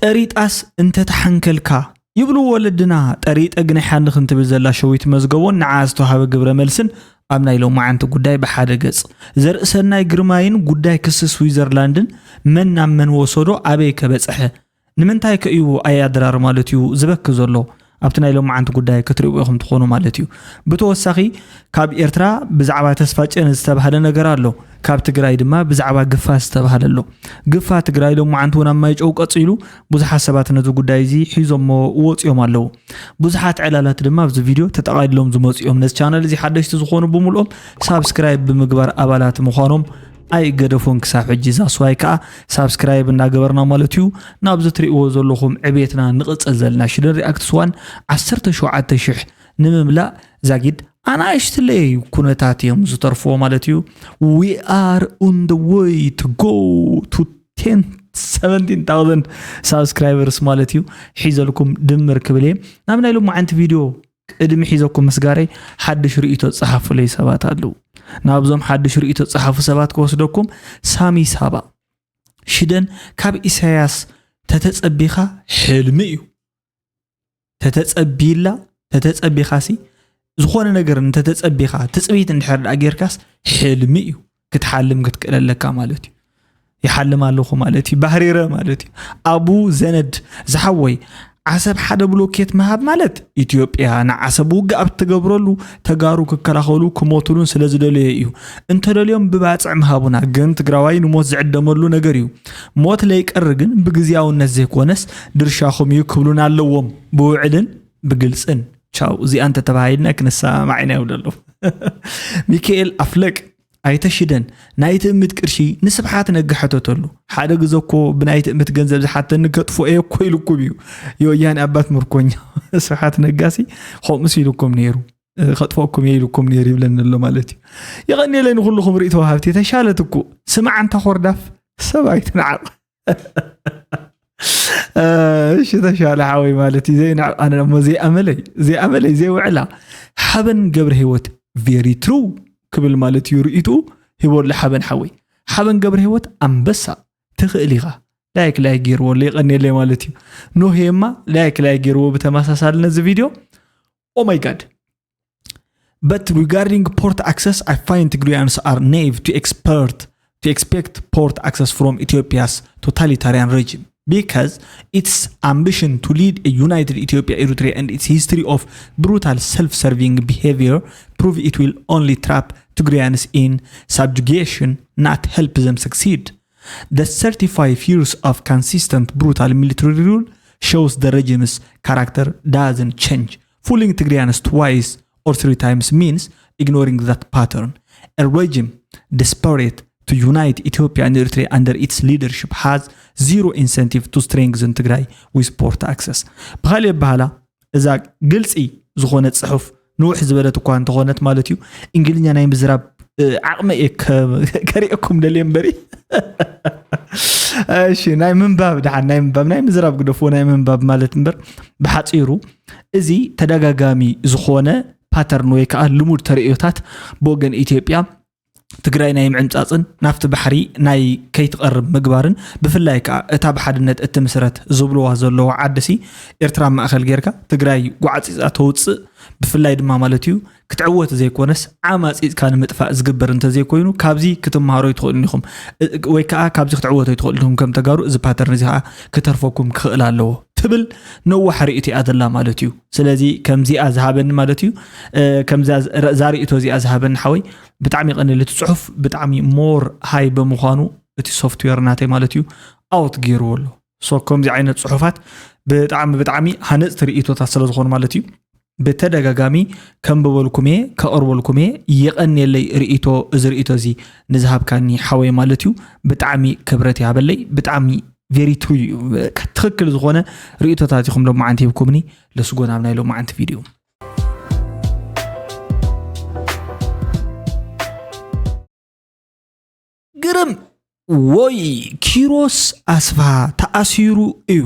ጠሪጣስ እንተተሓንከልካ ይብሉ ወለድና። ጠሪጠ ግናይ ሓንኽ እንትብል ዘላ ሸዊት መዝገቦን ንዓ ዝተዋሃበ ግብረ መልስን ኣብ ናይ ሎማዓንቲ ጉዳይ ብሓደ ገጽ። ዘርእሰናይ ግርማይን ጉዳይ ክሲ ስዊዘርላንድን መን ናብ መን ወሰዶ ኣበይ ከበጽሐ ንምንታይ ከ እዩ ኣያድራር ማለት እዩ ዝበኪ ዘሎ? ኣብቲ ናይ ሎማዓንቲ ጉዳይ ክትሪእዎ ኢኹም ትኾኑ ማለት እዩ። ብተወሳኺ ካብ ኤርትራ ብዛዕባ ተስፋ ጨን ዝተባህለ ነገር ኣሎ። ካብ ትግራይ ድማ ብዛዕባ ግፋ ዝተባህለ ኣሎ። ግፋ ትግራይ ሎማዓንቲ እውን ኣብ ማይጨው ቀጺሉ ብዙሓት ሰባት ነዚ ጉዳይ እዚ ሒዞሞ ወፂኦም ኣለዉ። ብዙሓት ዕላላት ድማ ኣብዚ ቪድዮ ተጠቓሊሎም ዝመፁ እዮም። ነዚ ቻነል እዚ ሓደሽቲ ዝኾኑ ብምልኦም ሳብስክራይብ ብምግባር ኣባላት ምዃኖም ኣይገደፉን ክሳብ ሕጂ። ዛስዋይ ከዓ ሳብስክራይብ እናገበርና ማለት እዩ ናብዚ ትሪእዎ ዘለኹም ዕቤትና ንቕፅል ዘለና። ሽደን ሪኣክትስ ዋን ዓሰርተ ሸውዓተ ሽሕ ንምምላእ ዛጊድ ኣናእሽትለይ ኩነታት እዮም ዝተርፍዎ ማለት እዩ። We are on the way to go to ten seventeen thousand subscribers ማለት እዩ። ሒዘልኩም ድምር ክብል እየ። ናብ ናይ ሎማዓንቲ ቪድዮ ቅድሚ ሒዘኩም ምስጋረይ ሓድሽ ርእይቶ ጸሓፉለይ ሰባት ኣለዉ። ናብዞም ሓድሽ ርእይቶ ጸሓፉ ሰባት ክወስደኩም። ሳሚ ሳባ ሽደን ካብ ኢሳያስ ተተጸቢኻ ሕልሚ እዩ። ተተጸቢላ ተተጸቢኻሲ ዝኾነ ነገር እንተተጸቢኻ ትጽቢት እንድሕር ደኣ ጌርካስ ሕልሚ እዩ። ክትሓልም ክትክእል ኣለካ ማለት እዩ። ይሓልም ኣለኹ ማለት እዩ። ባህሪረ ማለት እዩ። ኣቡ ዘነድ ዝሓወይ ዓሰብ ሓደ ብሎኬት ምሃብ ማለት ኢትዮጵያ ንዓሰብ ውግእ ኣብ ትገብረሉ ተጋሩ ክከላኸሉ ክሞቱሉን ስለ ዝደለየ እዩ። እንተደልዮም ብባጽዕ ምሃቡና ግን ትግራዋይ ንሞት ዝዕደመሉ ነገር እዩ። ሞት ለይቀሪ ግን ብግዝያውነት ዘይኮነስ ድርሻኹም እዩ ክብሉና ኣለዎም ብውዕልን ብግልጽን። ቻው እዚኣ እንተተባሂልና ክንሰማማዕ ኢና ይብለሉ። ሚካኤል ኣፍለቅ ኣይተሽደን ናይ ትእምት ቅርሺ ንስብሓት ነጋ ሕተተሉ። ሓደ ግዘ እኮ ብናይ ትእምት ገንዘብ ዝሓተኒ ከጥፎ እየ እኮ ኢልኩም እዩ። የወያኔ ኣባት ምርኮኛ ስብሓት ነጋሲ ከምኡስ ኢልኩም ነይሩ። ከጥፈኩም እየ ኢልኩም ነይሩ ይብለኒ ኣሎ ማለት እዩ። የቐንየለይ ንኩልኹም ርእይቶ ወሃብቲ። ተሻለት እኮ ስማዕ ኣንታ ኮርዳፍ ሰብ ኣይትንዓቕ። እሺ ተሻለ ሓወይ ማለት እዩ ዘይንዕቕ ኣነ እሞ ዘይኣመለይ ዘይኣመለይ ዘይውዕላ ሓበን ገብረ ህይወት very true ክብል ማለት እዩ ርእይቱ ሂቦለ ሓበን ሓወይ ሓበን ገብረ ህይወት ኣንበሳ ትኽእል ኢኻ። ላይክ ላይክ ገይርዎ የቐንየለይ ማለት እዩ። ኖሄማ ላይክ ላይክ ገይርዎ ብተመሳሳሊ ነዚ ቪድዮ። Oh my god. But regarding port access, I find Tigrayans are naive to expert to expect port access from Ethiopia's totalitarian regime because its ambition to lead a united Ethiopia Eritrea and its history of brutal self-serving behavior prove it will only trap Tigrayans in subjugation, not help them succeed. The thirty-five years of consistent brutal military rule shows the regime's character doesn't change. Fooling Tigrayans twice or three times means ignoring that pattern. A regime desperate to unite Ethiopia and Eritrea under its leadership has zero incentive to strengthen Tigray with port access. ብኻልእ ኣበሃላ እዛ ግልፂ ዝኾነ ፅሑፍ ንውሕ ዝበለት እኳ እንተኾነት ማለት እዩ እንግሊኛ ናይ ምዝራብ ዓቕመ እየ ከርእየኩም ደልየ እምበሪ እሺ ናይ ምንባብ ድሓን ናይ ምንባብ ናይ ምዝራብ ግደፍዎ ናይ ምንባብ ማለት እምበር ብሓፂሩ እዚ ተደጋጋሚ ዝኾነ ፓተርን ወይ ከዓ ልሙድ ተርእዮታት ብወገን ኢትዮጵያ ትግራይ ናይ ምዕምፃፅን ናብቲ ባሕሪ ናይ ከይትቐርብ ምግባርን ብፍላይ ከዓ እታ ብሓድነት እትምስረት ዝብልዋ ዘለዉ ዓድሲ ኤርትራ ማእኸል ጌርካ ትግራይ ጓዕፂፃ ተውፅእ ብፍላይ ድማ ማለት እዩ ክትዕወት ዘይኮነስ ዓማፂፅካ ንምጥፋእ ዝግበር እንተዘይኮይኑ ካብዚ ክትመሃሮ ይትኽእሉ ኢኹም ወይ ከዓ ካብዚ ክትዕወቶ ይትኽእሉ ኢኹም ከም ተጋሩ እዚ ፓተርን እዚ ከዓ ክተርፈኩም ክኽእል ኣለዎ ትብል ነዋሕ ርእይቶ እያ ዘላ ማለት እዩ። ስለዚ ከምዚኣ ዝሃበኒ ማለት እዩ ከምዛ ርእቶ እዚኣ ዝሃበኒ ሓወይ ብጣዕሚ ይቐንል እቲ ፅሑፍ ብጣዕሚ more high ብምዃኑ እቲ software ናተይ ማለት እዩ out ገይርዎ ኣሎ so ከምዚ ዓይነት ፅሑፋት ብጣዕሚ ብጣዕሚ ሃነፅቲ ርእቶታት ስለ ዝኾኑ ማለት እዩ ብተደጋጋሚ ከንብበልኩም እየ ከቕርበልኩም እየ የቐንየለይ ርእቶ እዚ ርእቶ እዚ ንዝሃብካኒ ሓወይ ማለት እዩ ብጣዕሚ ክብረት ይሃበለይ ብጣዕሚ very true እዩ ትኽክል ዝኾነ ርእቶታት ኢኹም ሎማዓንቲ ሂብኩምኒ ለስጎ ናብ ናይ ሎማዓንቲ ቪድዮ ግርም ወይ ኪሮስ ኣስፋ ተኣሲሩ እዩ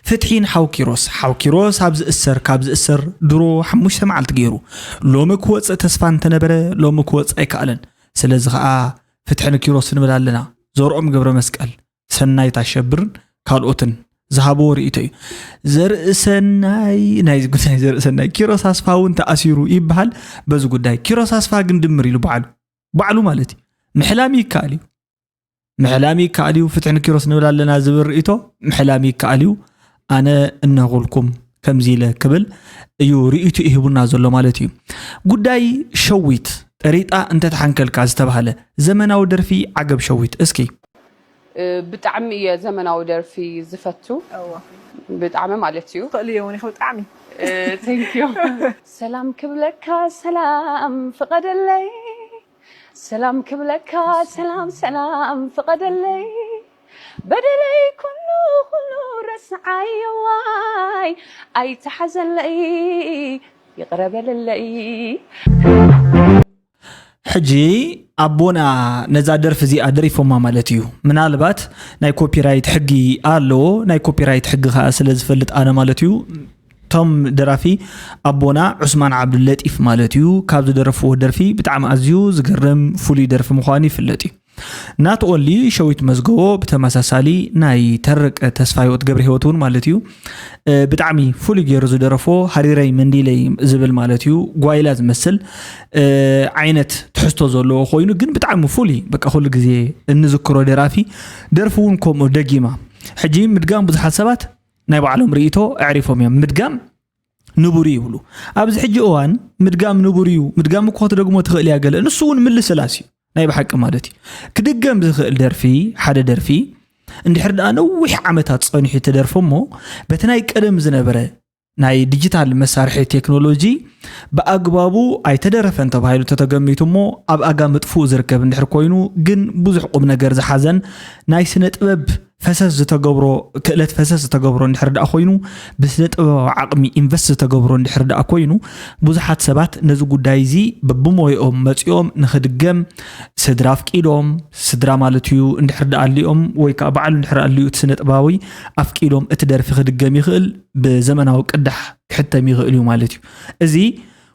ፍትሒ ንሓው ኪሮስ ሓው ኪሮስ ኣብ ዝእሰር ካብ ዝእሰር ድሮ ሓሙሽተ መዓልቲ ገይሩ ሎሚ ክወፅእ ተስፋ እንተነበረ ሎሚ ክወፅእ ኣይከኣለን ስለዚ ከዓ ፍትሒ ንኪሮስ ንብል ኣለና ዘርኦም ገብረ መስቀል ሰናይት ኣሸብርን ካልኦትን ዝሃብዎ ርእይቶ እዩ። ዘርእሰናይ፣ ናይዚ ጉዳይ ዘርእሰናይ፣ ኪሮስ ኣስፋ እውን ተኣሲሩ ይበሃል በዚ ጉዳይ። ኪሮስ ኣስፋ ግን ድምር ኢሉ ባዕሉ፣ ባዕሉ ማለት እዩ። ምሕላም ይከኣል እዩ። ምሕላም ይከኣል እዩ። ፍትሒ ንኪሮስ ንብል ኣለና ዝብል ርእይቶ ምሕላም ይከኣል እዩ። ኣነ እነኹልኩም ከምዚ ኢለ ክብል እዩ ርእይቶ ይህቡና ዘሎ ማለት እዩ። ጉዳይ ሸዊት ጠሪጣ እንተተሓንከልካ ዝተባህለ ዘመናዊ ደርፊ ዓገብ ሸዊት እስኪ። እ፣ ብጣዕሚ እየ ዘመናዊ ደርፊ ዝፈቱ። እዎ ብጣዕሚ ማለት እዩ። ክእል እየ እውን ኢኸ ብጣዕሚ እ፣ thank you። ሰላም ክብለካ ሰላም ፍቐደለይ፣ ሰላም ክብለካ ሰላም ሰላም ፍቐደለይ፣ በደለይ ኩሉ ኩሉ ረስዓዮዋይ፣ ኣይተሓዘለይ ይቕረ በለለይ። ሕጂ ኣቦና ነዛ ደርፊ እዚኣ ደሪፎማ ማለት እዩ። ምናልባት ናይ ኮፒራይት ሕጊ ኣለዎ። ናይ ኮፒራይት ሕጊ ከዓ ስለ ዝፈልጥ ኣነ ማለት እዩ፣ እቶም ደራፊ ኣቦና ዑስማን ዓብዱለጢፍ ማለት እዩ፣ ካብ ዝደረፍዎ ደርፊ ብጣዕሚ ኣዝዩ ዝገርም ፍሉይ ደርፊ ምዃኑ ይፍለጥ እዩ። ናት ኦንሊ ሸዊት መዝገቦ ብተመሳሳሊ ናይ ተረቀ ተስፋ ህይወት ገብረ ህይወት እውን ማለት እዩ፣ እ፣ ብጣዕሚ ፍሉይ ገይሩ ዝደረፎ ሃሪረይ መንዲለይ ዝብል ማለት እዩ፣ ጓይላ ዝመስል እ፣ ዓይነት ትሕዝቶ ዘለዎ ኮይኑ ግን ብጣዕሚ ፍሉይ፣ በቃ ኩሉ ግዜ እንዝክሮ ደራፊ፣ ደርፊ እውን ከምኡ ደጊማ። ሕጂ ምድጋም ብዙሓት ሰባት ናይ ባዕሎም ርእይቶ ኣዕሪፎም እዮም። ምድጋም ንቡር እዩ ይብሉ። ኣብዚ ሕጂ እዋን ምድጋም ንቡር እዩ፣ ምድጋም እኮ ክትደግሞ ትኽእል እያ ገለ፣ ንሱ እውን ምልስላስ እዩ ናይ ብሓቂ ማለት እዩ። ክድገም ዝኽእል ደርፊ፣ ሓደ ደርፊ እንድሕር ደኣ ነዊሕ ዓመታት ጸኒሑ ተደርፎ እሞ በቲ ናይ ቀደም ዝነበረ ናይ ዲጂታል መሳርሒ ቴክኖሎጂ ብኣግባቡ ኣይተደረፈን ተባሂሉ ተተገሚቱ እሞ ኣብ ኣጋ ምጥፍኡ ዝርከብ እንድሕር ኮይኑ ግን ብዙሕ ቁም ነገር ዝሓዘን ናይ ስነ ጥበብ ፈሰስ ዝተገብሮ ክእለት ፈሰስ ዝተገብሮ እንድሕር ደኣ ኮይኑ ብስነ ጥበባዊ ዓቕሚ ኢንቨስት ዝተገብሮ እንድሕር ደኣ ኮይኑ ብዙሓት ሰባት ነዚ ጉዳይ እዚ በብሞይኦም መፂኦም ንክድገም ስድራ ኣፍቂዶም ስድራ ማለት እዩ እንድሕር ደኣ ኣሊኦም ወይ ከዓ ባዕሉ እንድሕር ኣሊኡ እቲ ስነ ጥበባዊ ኣፍቂዶም እቲ ደርፊ ክድገም ይኽእል ብዘመናዊ ቅዳሕ ክሕተም ይኽእል እዩ ማለት እዩ። እዚ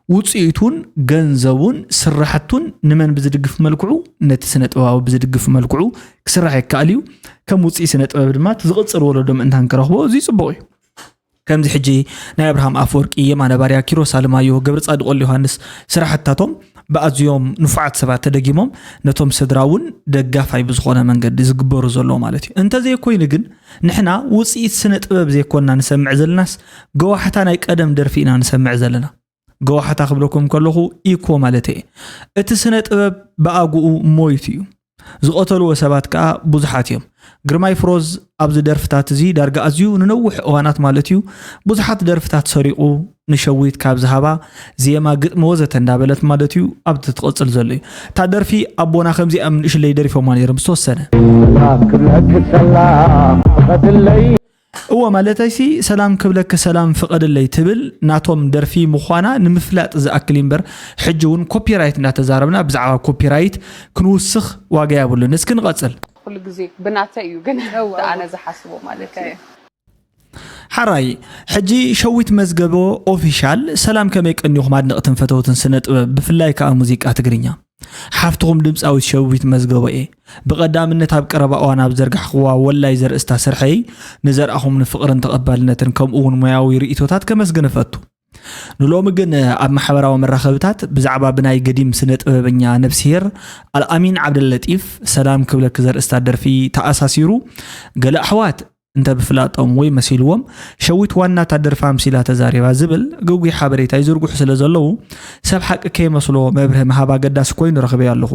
ውፅኢቱን ገንዘቡን ስራሕቱን ንመን ብዝድግፍ መልክዑ ነቲ ስነ ጥበባዊ ብዝድግፍ መልክዑ ክስራሕ ይከኣል እዩ። ከም ውፅኢት ስነ ጥበብ ድማ እቲ ዝቕፅል ወለዶ ምእንታን ክረኽቦ እዚ ፅቡቕ እዩ። ከምዚ ሕጂ ናይ ኣብርሃም ኣፈወርቂ፣ የማነ ባርያ፣ ኪሮስ ኣለማዮ፣ ገብረ ጻድቕ ወልደ ዮሃንስ ስራሕታቶም ብኣዝዮም ንፉዓት ሰባት ተደጊሞም ነቶም ስድራ እውን ደጋፋይ ብዝኾነ መንገዲ ዝግበሩ ዘሎ ማለት እዩ። እንተዘይኮይኑ ግን ንሕና ውፅኢት ስነ ጥበብ ዘይኮንና ንሰምዕ ዘለናስ ገዋሕታ ናይ ቀደም ደርፊ ኢና ንሰምዕ ዘለና። ገዋሕታ ክብለኩም ከለኹ ኢኮ ማለት እየ። እቲ ስነ ጥበብ ብኣግኡ ሞይቱ እዩ። ዝቐተልዎ ሰባት ከኣ ብዙሓት እዮም። ግርማይ ፍሮዝ ኣብዚ ደርፍታት እዚ ዳርጋ ኣዝዩ ንነዊሕ እዋናት ማለት እዩ ብዙሓት ደርፍታት ሰሪቑ ንሸዊት ካብ ዝሃባ ዜማ ግጥሚ ወዘተ እንዳበለት ማለት እዩ ኣብቲ ትቕጽል ዘሎ እዩ። እታ ደርፊ ኣቦና ከምዚኣ ንእሽለይ ደሪፎማ ነይሮም ዝተወሰነ ሰላም ክብለኪ ሰላም ፍቐድለይ እወ ማለተይሲ ሰላም ክብለኪ ሰላም ፍቐድለይ ትብል ናቶም ደርፊ ምዃና ንምፍላጥ ዝኣክል እምበር ሕጂ እውን ኮፒራይት እንዳተዛረብና ብዛዕባ ኮፒራይት ክንውስኽ ዋጋ የብሉን። እስኪ ንቐጽል። ኩሉ ግዜ ብናተይ እዩ ግን እወ፣ ኣነ እወ። ዝሓስቦ ማለት እዩ። ሓራይ ሕጂ ሸዊት መዝገቦ ኦፊሻል ሰላም ከመይ ቀኒኹም ኣድነቕትን ፈተውትን ስነ ጥበብ ብፍላይ ከዓ ሙዚቃ ትግርኛ ሓፍትኹም ድምፃዊት ሸዊት መዝገቦ እየ ብቐዳምነት ኣብ ቀረባ እዋን ኣብ ዘርጋሕኽዋ ወላይ ዘርእስታ ስርሐይ ንዘርኣኹምኒ ፍቕርን ተቐባልነትን ከምኡ እውን ሞያዊ ርእይቶታት ከመስግን እፈቱ ንሎሚ ግን ኣብ ማሕበራዊ መራኸብታት ብዛዕባ ብናይ ገዲም ስነ ጥበበኛ ነብስሄር ኣልኣሚን ዓብደለጢፍ ሰላም ክብለኪ ዘርእስታ ደርፊ ተኣሳሲሩ ገለ ኣሕዋት እንተ ብፍላጦም ወይ መሲልዎም ሸዊት ዋና እታ ደርፊ ኣምሲላ ተዛሪባ ዝብል ግጉይ ሓበሬታ ይዝርግሑ ስለ ዘለዉ ሰብ ሓቂ ከይመስሎ መብርሂ ምሃብ ኣገዳሲ ኮይኑ ረኺበዮ ኣለኹ።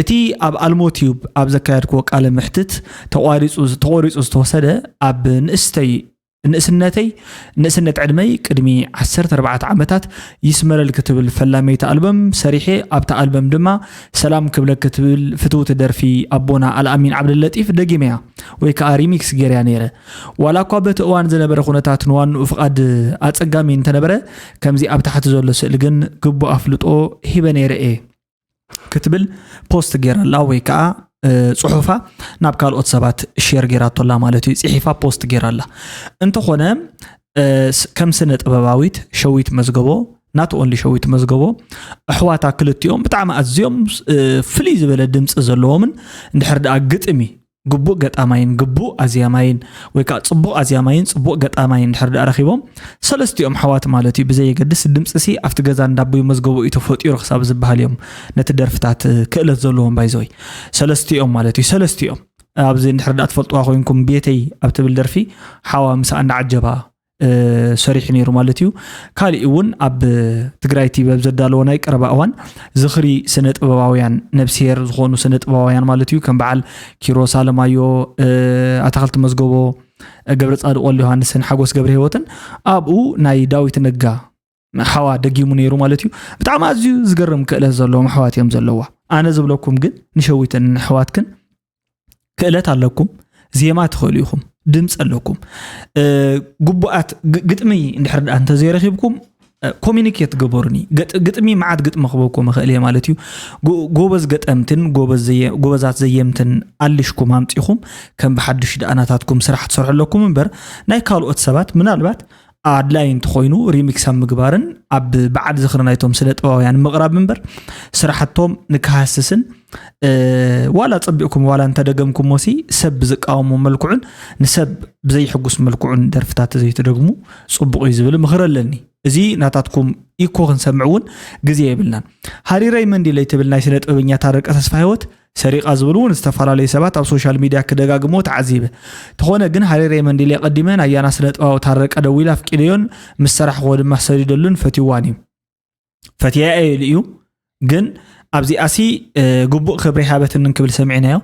እቲ ኣብ ኣልሞ ቲዩብ ኣብ ዘካየድክዎ ቃለ ምሕትት ተቋሪፁ ተቆሪፁ ዝተወሰደ ኣብ ንእስተይ ንእስነተይ ንእስነት ዕድመይ ቅድሚ ዓሰርተ ኣርባዕተ ዓመታት ይስመረልኪ ትብል ፈላመይቲ ኣልበም ሰሪሐ ኣብታ ኣልበም ድማ ሰላም ክብለኪ ትብል ፍትውቲ ደርፊ ኣቦና ኣልኣሚን ዓብደለጢፍ ደጊመያ ወይ ከዓ ሪሚክስ ገይረያ ነይረ። ዋላ እኳ በቲ እዋን ዝነበረ ኩነታት ንዋንኡ ፍቓድ ኣፀጋሚ እንተነበረ ከምዚ ኣብ ታሕቲ ዘሎ ስእሊ ግን ግቡእ ኣፍልጦ ሂበ ነይረ እየ ክትብል ፖስት ገይራላ ወይ ከዓ እ፣ ፅሑፋ ናብ ካልኦት ሰባት ሼር ገይራቶላ ማለት እዩ። ፅሒፋ ፖስት ገይራላ እንተኾነ እ፣ ስ- ከም ስነ ጥበባዊት ሸዊት መዝገቦ ናት ኦንሊ ሸዊት መዝገቦ ኣሕዋታ ክልቲኦም ብጣዕሚ ኣዝዮም እ፣ ፍልይ ዝበለ ድምፂ ዘለዎምን እንድሕር ደኣ ግጥሚ ግቡእ ገጣማይን ግቡእ ኣዝያማይን፣ ወይ ከዓ ጽቡቕ ኣዝያማይን ጽቡቕ ገጣማይን እንድሕር ደኣ ረኺቦም፣ ሰለስቲኦም ኣሕዋት ማለት እዩ፣ ብዘየገድስ ድምፂ ሲ ኣብቲ ገዛ እንዳቦይ መዝገቦ እዩ ተፈጢሩ ክሳብ ዝበሃል እዮም ነቲ ደርፍታት ክእለት ዘለዎም። ባይዘወይ ሰለስቲኦም ማለት እዩ፣ ሰለስቲኦም። ኣብዚ እንድሕር ደኣ ትፈልጥዋ ኮይንኩም፣ ቤተይ ኣብ ትብል ደርፊ ሓዋ ምስኣ እንዳዓጀባ ሰሪሑ ነይሩ ማለት እዩ። ካሊእ እውን ኣብ ትግራይ ቲቪ ኣብ ዘዳለዎ ናይ ቀረባ እዋን ዝኽሪ ስነ ጥበባውያን፣ ነብስሄር ዝኾኑ ስነ ጥበባውያን ማለት እዩ፣ ከም በዓል ኪሮስ ኣለማዮ፣ ኣታኽልቲ መዝገቦ፣ ገብረ ጻድቅ ወልደ ዮሃንስን ሓጎስ ገብረ ህይወትን፣ ኣብኡ ናይ ዳዊት ነጋ ሓዋ ደጊሙ ነይሩ ማለት እዩ። ብጣዕሚ ኣዝዩ ዝገርም ክእለት ዘለዎም ኣሕዋት እዮም ዘለዋ። ኣነ ዝብለኩም ግን ንሸዊትን ንኣሕዋትክን ክእለት ኣለኩም፣ ዜማ ትኽእሉ ኢኹም፣ ድምፂ ኣለኩም። ግቡኣት ግጥሚ እንድሕር ደኣ እንተዘይረኺብኩም ኮሚኒኬት ገበሩኒ። ግጥሚ መዓት ግጥሚ ክበኩም እኽእል እየ ማለት እዩ። ጎበዝ ገጠምትን ጎበዛት ዘየምትን ኣልሽኩም ኣምፂኹም ከም ብሓድሽ ደኣ ናታትኩም ስራሕ ትሰርሑ ኣለኩም እምበር፣ ናይ ካልኦት ሰባት ምናልባት ኣድላይ እንተኾይኑ ሪሚክስ ኣብ ምግባርን ኣብ በዓል ዝኽሪ ናይቶም ስነ ጥበባውያን ምቕራብ እምበር፣ ስራሕቶም ንክሃስስን ዋላ ጸቢቕኩም ዋላ እንተደገምኩሞ ሲ ሰብ ብዝቃወሞ መልክዑን ንሰብ ብዘይሕጉስ መልክዑን ደርፍታት ዘይትደግሙ ጽቡቕ እዩ ዝብል ምኽሪ ኣለኒ። እዚ ናታትኩም ኢኮ ክንሰምዕ እውን ግዜ የብልናን። ሃሪረይ መንዲለይ ትብል ናይ ስነ ጥበበኛ ታረቀ ተስፋ ህይወት ሰሪቓ ዝብል እውን ዝተፈላለዩ ሰባት ኣብ ሶሻል ሚድያ ክደጋግሞ ተዓዚበ። ተኾነ ግን ሃሪረይ መንዲለይ ቀዲመ ናይ ያና ስነ ጥበባዊ ታረቀ ደዊለ ኣፍቂደዮን ምስ ሰራሕክዎ ድማ ሰዲደሉን ፈትይዋን እዩ። ፈትያ እየ ኢሉ እዩ። ግን ኣብዚኣሲ ግቡእ ክብሪ ሃበትንን ክብል ሰሚዕናዮ።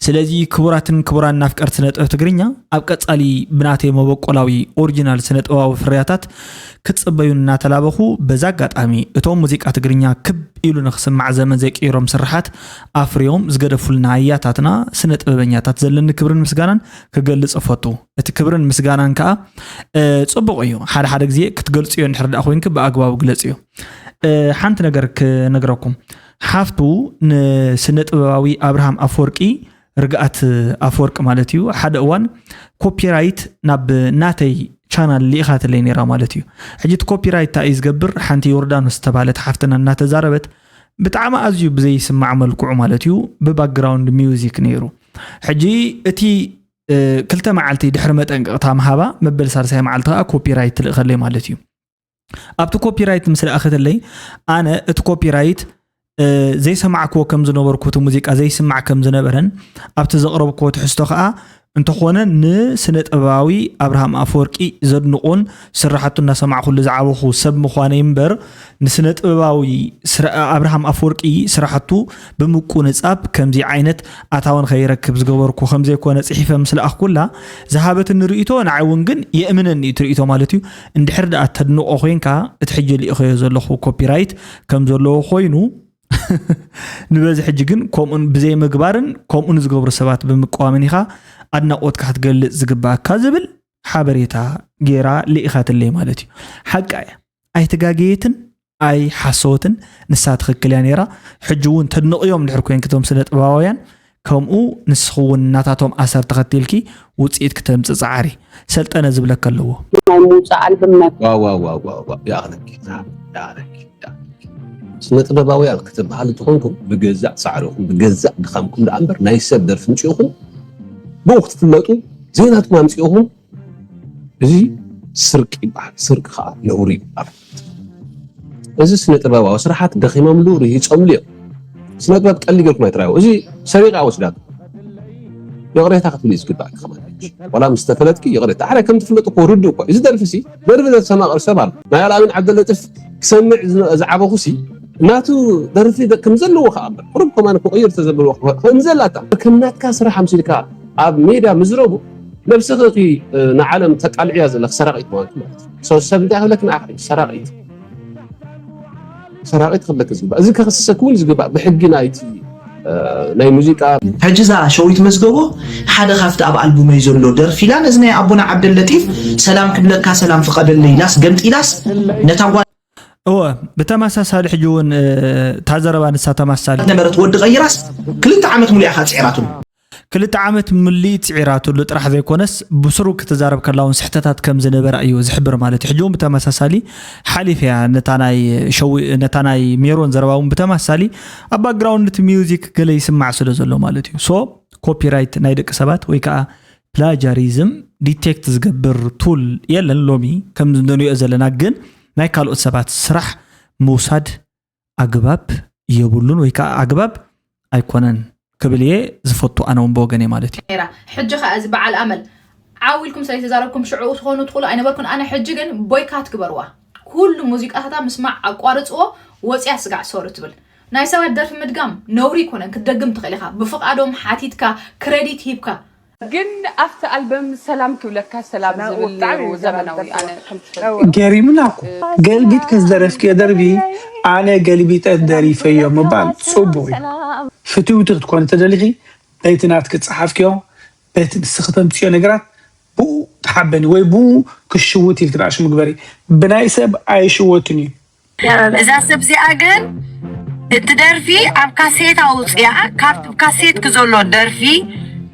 ስለዚ ክቡራትን ክቡራን ኣፍቀርቲ ስነ ጥበብ ትግርኛ፣ ኣብ ቀጻሊ ብናተይ መበቆላዊ ኦሪጂናል ስነ ጥበባዊ ፍርያታት ክትጽበዩ እናተላበኹ፣ በዛ ኣጋጣሚ እቶም ሙዚቃ ትግርኛ ክብ ኢሉ ንኽስማዕ ዘመን ዘይቅይሮም ስርሓት ኣፍርዮም ዝገደፉልና ኣያታትና ስነ ጥበበኛታት ዘለኒ ክብርን ምስጋናን ክገልጽ እፈቱ። እቲ ክብርን ምስጋናን ከኣ ጽቡቕ እዩ፣ ሓደ ሓደ ግዜ ክትገልጽዮ እንድሕር ደኣ ኮይንኪ ብኣግባቡ ግለጽዮ። ሓንቲ ነገር ክነግረኩም። ሓፍቱ ንስነ ጥበባዊ ኣብርሃም ኣፈወርቂ፣ ርግኣት ኣፈወርቂ ማለት እዩ፣ ሓደ እዋን ኮፒራይት ናብ ናተይ ቻናል ልኢኻትለይ ነይራ ማለት እዩ። ሕጂ እቲ ኮፒራይት እንታይ እዩ ዝገብር? ሓንቲ ዮርዳኖስ ዝተባህለት ሓፍትና እናተዛረበት ብጣዕሚ ኣዝዩ ብዘይስማዕ መልክዑ ማለት እዩ፣ ብባክግራውንድ ሚውዚክ ነይሩ። ሕጂ እቲ ክልተ መዓልቲ ድሕሪ መጠንቀቕታ ምሃባ፣ መበል ሳልሳይ መዓልቲ ከዓ ኮፒራይት ትልእኸለይ ማለት እዩ። ኣብቲ ኮፒራይት ምስ ለኣኸትለይ፣ ኣነ እቲ ኮፒራይት ዘይሰማዕክዎ ከም ዝነበርኩ፣ እቲ ሙዚቃ ዘይስማዕ ከም ዝነበረን ኣብቲ ዘቕረብክዎ ትሕዝቶ ከዓ እንተኾነ ንስነ ጥበባዊ ኣብርሃም ኣፈወርቂ ዘድንቖን ስራሕቱ እናሰማዕኩሉ ዝዓበኹ ሰብ ምዃነይ እምበር፣ ንስነ ጥበባዊ ኣብርሃም ኣፈወርቂ ስራሕቱ ብምቁንጻብ ከምዚ ዓይነት ኣታዊ ንኸይረክብ ዝገበርኩ ከም ዘይኮነ ጽሒፈ ምስ ለኣኽኩላ ዝሃበትኒ ርእይቶ፣ ንዓይ እውን ግን የእምነኒ እቲ ርእይቶ ማለት እዩ። እንድሕር ደኣ ተድንቖ ኮይንካ፣ እቲ ሕጂ ልኢኸዮ ዘለኹ ኮፒራይት ከም ዘለዎ ኮይኑ፣ ንበዚ ሕጂ ግን ከምኡን ብዘይምግባርን ከምኡ ንዝገብሩ ሰባት ብምቅዋምን ኢኻ ኣድናቖትካ ክትገልጽ ዝግባኣካ ዝብል ሓበሬታ ገይራ ልኢኻትለይ ማለት እዩ። ሓቃ እያ፣ ኣይተጋገየትን ኣይሓሰወትን፣ ንሳ ትኽክል እያ ነይራ። ሕጂ እውን ተድንቕዮም እንድሕር ኮይንኪ እቶም ስነ ጥበባውያን፣ ከምኡ ንስኺ እውን ናታቶም ኣሰር ተኸቲልኪ ውፅኢት ክተምፅእ ፀዓሪ። ሰልጠነ ዝብለካ ኣለዎ። ናይ ምውፃእ ኣልብም ናይ ዋው፣ ዋው፣ ዋው፣ ዋው፣ ዋው፣ ይኣኽለኪ፣ ይኣኽለኪ፣ ይኣኽለኪ። ስነ ጥበባውያን ክትበሃሉ ተኾንኩም ብገዛእ ጻዕርኹም ብገዛእ ድኻምኩም ደኣ እምበር ናይ ሰብ ደርፊ ምጽእኹም ብኡ ክትፍለጡ ዘይናትኩም ኣምጽእኹም። እዚ ስርቂ ይበሃል። ስርቂ ከዓ ነውሪ ይበሃል። እዚ ስነ ጥበባዊ ስራሓት ደኺሞምሉ ርሂጾምሉ እዮም። ስነ ጥበብ ቀሊ ጌርኩም ኣይትራዩ። እዚ ሰሪቓ ወስዳት ይቕሬታ ክትብሊ እዩ ዝግባእ። ከማን ዋላ ምስ ተፈለጥኪ ይቕሬታ። ሓደ ከም ትፍለጥ እኮ ርዱ እኮ። እዚ ደርፊ ሲ ደርፊ ዘሰማቕር ሰብ ኣሎ። ናይ ኣልኣሚን ዓብደለጢፍ ክሰምዕ ዝነ- ዝዓበኹ ሲ ናቱ ደርፊ ደ- ከም ዘለዎ ከኣ እምበር ቁሩብ ከማን ክቕይር ተዘብልዎ ከም ዘላታ ከም ናትካ ስራሕ ኣምሲልካ ኣብ ሜድያ ምዝረቡ ነብስኺ እቲ ንዓለም ተቃልዕያ ዘለኺ ሰራቒት ማለት ማለት እዩ። So ሰብ እንታይ ክብለኪ ንዓኺ ሰራቒት ሰራቒት ክብለኪ ዝግባእ። እዚ ከኽስሰኪ እውን ዝግባእ ብሕጊ ናይቲ ናይ ሙዚቃ። ሕጂ እዛ ሸዊት መዝገቦ ሓደ ካብቲ ኣብ ኣልቡመይ ዘሎ ደርፊ ኢላ ነዚ ናይ ኣቦና ዓብደለጢፍ ሰላም ክብለካ ሰላም ፍቐደለይ ኢላስ ገምጢላስ ነታ ጓል እወ፣ ብተመሳሳሊ ሕጂ እውን እታ ዘረባ ንሳ ተማሳሊ ነበረት ወዲ ቀይራስ ክልተ ዓመት ሙሉእ ኢኻ ጽዒራትሉ። ክልተ ዓመት ምልኢት ጽዒራትሉ ጥራሕ ዘይኮነስ ብስሩ ክትዛረብ ከላ እውን ስሕተታት ከም ዝነበራ እዩ ዝሕብር ማለት እዩ። ሕጂ እውን ብተመሳሳሊ ሓሊፍ እያ ነታ ናይ ሸዊ ነታ ናይ ሜሮን ዘረባ እውን ብተመሳሳሊ ኣብ ባክግራውንድ እቲ ሚውዚክ ገለ ይስማዕ ስለ ዘሎ ማለት እዩ። So ኮፒራይት ናይ ደቂ ሰባት ወይ ከዓ ፕላጃሪዝም ዲቴክት ዝገብር ቱል የለን። ሎሚ ከም እንሪኦ ዘለና ግን ናይ ካልኦት ሰባት ስራሕ ምውሳድ ኣግባብ የብሉን ወይ ከዓ ኣግባብ ኣይኮነን ክብል እየ ዝፈቱ፣ ኣነ እውን ብወገነይ ማለት እዩ። ነይራ። ሕጂ ኸኣ እዚ በዓል ኣመል ዓው ኢልኩም ስለዘይተዛረብኩም ሽዑ ትኾኑ ትኽእሉ ኣይነበርኩን። ኣነ ሕጂ ግን ቦይካት ግበርዋ። ኩሉ ሙዚቃታታ ምስማዕ ኣቋርጽዎ፣ ወጽያ ስጋዕ ሶሪ ትብል። ናይ ሰባት ደርፊ ምድጋም ነውሪ ኣይኮነን፣ ክትደግም ትኽእል ኢኻ። ብፍቓዶም ሓቲትካ፣ ክረዲት ሂብካ። ግን ኣብቲ ኣልበም ሰላም ክብለካ ሰላም ዝብል ነይሩ ዘመናዊ ኣነ ከምትፈልጥ ገሪምና እኮ ገልቢጥኪ ዝደረፍክዮ ደርፊ ኣነ ገልቢጠ ደሪፈዮ ምባል ፅቡቅ እዩ። ፍትውቲ ክትኮኒ ተደሊኪ በቲ ናትኪ ዝፀሓፍክዮ በቲ ንስኪ ተምፅዮ ነገራት ብኡ ተሓበኒ ወይ ብኡ ክሽውት ኢልኪ ንኣሽሙ ግበሪ። ብናይ ሰብ ኣይሽወትን እዩ። እዛ ሰብ እዚኣ ግን እቲ ደርፊ ኣብ ካሴት ኣውፅያ ካብቲ ካሴት ክዘሎ ደርፊ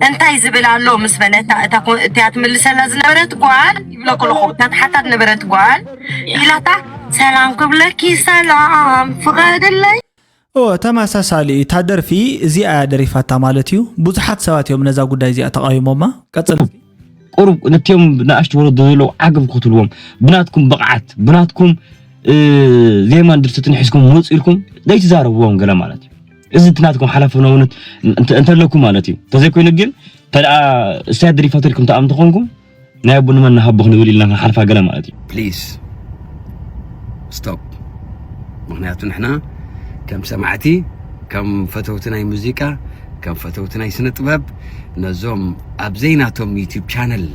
እንታይ ዝብል ኣሎ ምስ በለታ እታ ኮ- እቲያ ትምልሰላ ዝነበረት ጓል ይብሎ ከለኹ እታ ተሓታት ነበረት ጓል ኢላታ ሰላም ክብለኪ ሰላም ፍቐድለይ ኦ ተመሳሳሊ እታ ደርፊ እዚኣ እያ ደሪፋታ ማለት እዩ። ብዙሓት ሰባት እዮም ነዛ ጉዳይ እዚኣ ተቃዊሞማ። ቀጽል። ቁሩብ ነቲኦም ንኣሽቱ ወለዶ ዘለዉ ዓገብ ክትብልዎም ብናትኩም ብቕዓት ብናትኩም እ፣ ዜማን ድርሰትን ሒዝኩም መፁ ኢልኩም ዘይትዛረብዎም ገለ ማለት እዩ። እዚ እቲ ናትኩም ሓላፍነውነት እንተ- እንተለኩም ማለት እዩ። እንተዘይኮይኑ ግን ተደኣ እሳይ ደሪፋቶ ኢልኩም ተኣም ተኾንኩም ናይ ኣቦ ንመን ንሃቦ ክንብል ኢልና ክንሓልፋ ገለ ማለት እዩ። ፕሊዝ ስቶፕ። ምክንያቱ ንሕና ከም ሰማዕቲ፣ ከም ፈተውቲ ናይ ሙዚቃ፣ ከም ፈተውቲ ናይ ስነ ጥበብ ነዞም ኣብ ዘይናቶም ዩቲዩብ ቻነል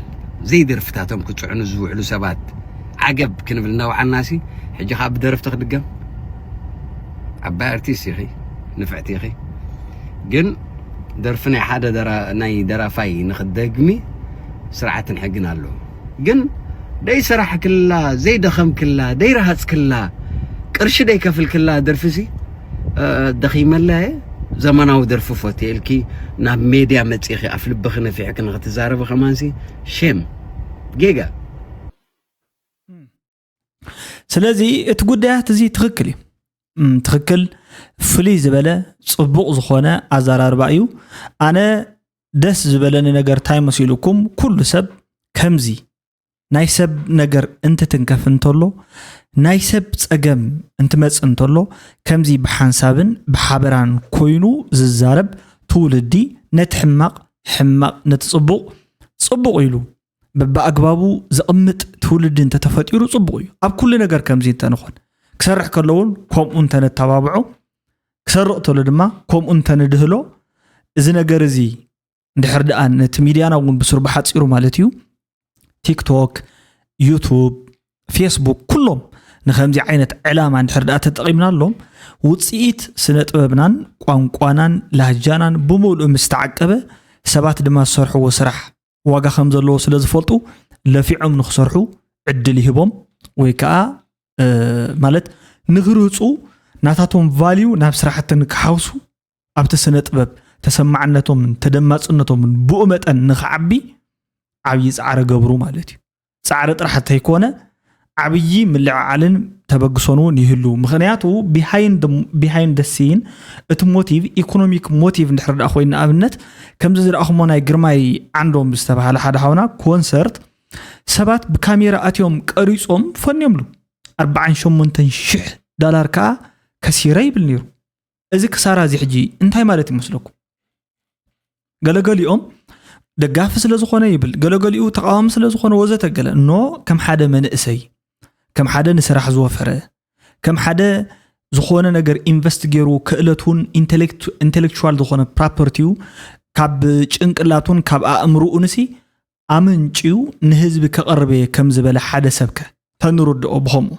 ዘይደርፍታቶም ክፅዕኑ ዝውዕሉ ሰባት ዓገብ ክንብል እናውዓልናሲ ሕጂ ከዓ ብደረፍቲ ክድገም። ዓባይ ኣርቲስት ኢኺ፣ ንፍዕቲ ኢኺ። ግን ደርፊ ናይ ሓደ ደራ- ናይ ደራፋይ ንኽትደግሚ ስርዓትን ሕግን ኣለዎ። ግን ደይሰራሕክላ፣ ዘይደኸምክላ፣ ደይረሃፅክላ፣ ቅርሺ ደይከፍልክላ ደርፊሲ እ፣ ደኺመላ እየ፣ ዘመናዊ ደርፊ ፈትየ ኢልኪ ናብ ሜድያ መፂእኺ ኣፍ ልብኺ ነፊሕኪ ንኽትዛረቢ ከማንሲ ሼም ጌጋ። ስለዚ እቲ ጉዳያት እዚ ትኽክል እዩ። እም፣ ትኽክል ፍልይ ዝበለ ፅቡቕ ዝኾነ ኣዘራርባ እዩ። ኣነ ደስ ዝበለኒ ነገር እንታይ መሲሉኩም? ኩሉ ሰብ ከምዚ ናይ ሰብ ነገር እንትትንከፍ እንተሎ፣ ናይ ሰብ ፀገም እንትመፅእ እንተሎ፣ ከምዚ ብሓንሳብን ብሓበራን ኮይኑ ዝዛረብ ትውልዲ ነቲ ሕማቕ ሕማቕ፣ ነቲ ፅቡቕ ፅቡቕ ኢሉ በብኣግባቡ ዘቕምጥ ትውልዲ እንተተፈጢሩ ፅቡቕ እዩ። ኣብ ኩሉ ነገር ከምዚ እንተንኾን፣ ክሰርሕ ከሎ እውን ከምኡ እንተነተባብዖ፣ ክሰርቕ ተሎ ድማ ከምኡ እንተንድህሎ፣ እዚ ነገር እዚ እንድሕር ደኣ ነቲ ሚድያና እውን ብስሩ ብሓፂሩ ማለት እዩ ቲክቶክ፣ ዩቱብ፣ ፌስቡክ ኩሎም ንከምዚ ዓይነት ዕላማ እንድሕር ደኣ ተጠቒምናሎም ውፅኢት ስነ ጥበብናን ቋንቋናን ላህጃናን ብምሉእ ምስ ተዓቀበ ሰባት ድማ ዝሰርሕዎ ስራሕ ዋጋ ከም ዘለዎ ስለ ዝፈልጡ ለፊዖም ንክሰርሑ ዕድል ይህቦም ወይ ከዓ ማለት ንክርህፁ ናታቶም ቫልዩ ናብ ስራሕቲ ንክሓውሱ ኣብቲ ስነ ጥበብ ተሰማዕነቶምን ተደማፅነቶምን ብኡ መጠን ንክዓቢ ዓብዪ ፃዕሪ ገብሩ ማለት እዩ። ፃዕሪ ጥራሕ እንተይኮነ ዓብዪ ምልዕዓልን ተበግሶን እውን ይህሉ። ምክንያቱ ቢሃይንድ ሲን እቲ ሞቲቭ ኢኮኖሚክ ሞቲቭ እንድሕር ደኣ ኮይኑ ንኣብነት ከምዚ ዝረኣኹሞ ናይ ግርማይ ዓንዶም ዝተባሃለ ሓደ ሓውና ኮንሰርት ሰባት ብካሜራ ኣትዮም ቀሪፆም ፈንዮምሉ ኣርባዓን ሸሞንተን ሽሕ ዳላር ከዓ ከሲረ ይብል ነይሩ። እዚ ክሳራ እዚ ሕጂ እንታይ ማለት ይመስለኩም? ገለገሊኦም ደጋፊ ስለ ዝኾነ ይብል፣ ገለገሊኡ ተቃዋሚ ስለ ዝኾነ ወዘተ ገለ ኖ ከም ሓደ መንእሰይ ከም ሓደ ንስራሕ ዝወፈረ ከም ሓደ ዝኾነ ነገር ኢንቨስት ገይሩ ክእለቱን ኢንቴሌክቹዋል ዝኾነ ፕራፐርቲዩ ካብ ጭንቅላቱን ካብ ኣእምርኡ ንሲ ኣመንጭዩ ንህዝቢ ከቕርብ እየ ከም ዝበለ ሓደ ሰብከ ተንርድኦ ብኸምኡ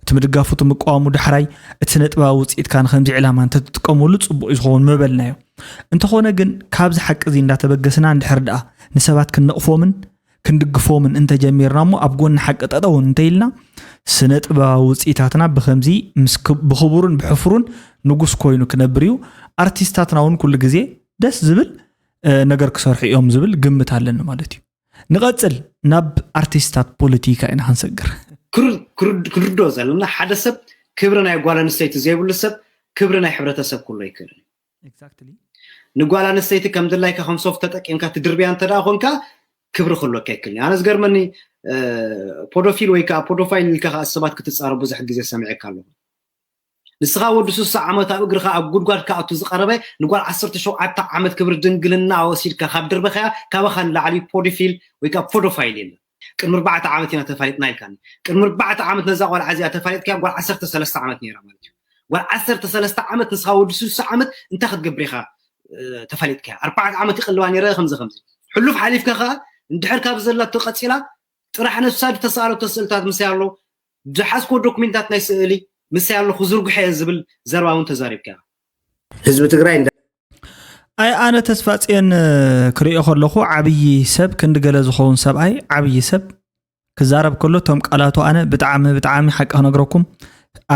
እቲ ምድጋፉ እቲ ምቅዋሙ ዳሕራይ እቲ ስነ ጥበባዊ ውፅኢትካ ንከምዚ ዕላማ እንተትጥቀመሉ ፅቡቅ እዩ ዝኸውን ምበልናዮ። እንተኾነ ግን ካብዚ ሓቂ እዚ እንዳተበገስና እንድሕር ደኣ ንሰባት ክንነቕፎምን ክንድግፎምን እንተጀሚርና እሞ ኣብ ጎኒ ሓቂ ጠጠው እንተኢልና ስነ ጥበባዊ ውፅኢታትና ብከምዚ ምስ ክብ- ብክቡርን ብሕፍሩን ንጉስ ኮይኑ ክነብር እዩ። ኣርቲስታትና እውን ኩሉ ግዜ ደስ ዝብል እ፣ ነገር ክሰርሑ እዮም ዝብል ግምት ኣለኒ ማለት እዩ። ንቐፅል ናብ ኣርቲስታት ፖለቲካ ኢና ክንሰግር። ክንርድኦ ዘለና ሓደ ሰብ ክብሪ ናይ ጓል ኣንስተይቲ ዘይብሉ ሰብ ክብሪ ናይ ሕብረተሰብ ክህሉ ኣይክእልን እዩ። Exactly። ንጓል ኣንስተይቲ ከም ድላይካ ከም ሶፍት ተጠቂምካ ትድርብያ እንተ ደኣ ኮንካ ክብሪ ክህልወካ ይክእል እዩ። ኣነ ዝገርመኒ ፖዶፊል ወይ ከዓ ፖዶፋይል ኢልካ ከዓ ሰባት ክትፃረብ ብዙሕ ግዜ ሰሚዐካ ኣለኹ። ንስኻ ወዲ ስሳ ዓመት ኣብ እግርኻ ኣብ ጉድጓድ ክኣቱ ዝቐረበ ንጓል ዓሰርተ ሸውዓተ ዓመት ክብሪ ድንግልና ወሲድካ ካብ ድርበኻያ ካባኻ ንላዕሊ ፖዶፊል ወይ ከዓ ፖዶፋይል የለን። ቅድሚ ኣርባዕተ ዓመት ኢና ተፋሊጥና ኢልካኒ። ቅድሚ ኣርባዕተ ዓመት ነዛ ቆልዓ እዚኣ ተፋሊጥካ ጓል ዓሰርተ ሰለስተ ዓመት ነይራ ማለት እዩ። ጓል ዓሰርተ ሰለስተ ዓመት ንስኻ ወዲ ስሳ ዓመት እንታይ ክትገብር ኢኻ ተፋሊጥካ? ኣርባዕተ ዓመት ይቕልባ ነይረ ከምዚ ከምዚ ሕሉፍ ሓሊፍካ ከዓ እንድሕር ካብ ዘላቶ ቀፂላ ጥራሕ ነብሳ ዝተሰኣለቶ ስእልታት ምሳይ ኣሎ ዝሓዝኮ ዶክሜንታት ናይ ስእሊ ምሳይ ኣሎ ክዝርግሐ እየ ዝብል ዘረባ እውን ተዛሪብካ። ህዝቢ ትግራይ እንዳ- ኣይ ኣነ ተስፋፅዮን ክሪኦ ከለኹ ዓብዪ ሰብ ክንዲ ገለ ዝኸውን ሰብኣይ ዓብዪ ሰብ ክዛረብ ከሎ እቶም ቃላቱ ኣነ ብጣዕሚ ብጣዕሚ ሓቂ ክነግረኩም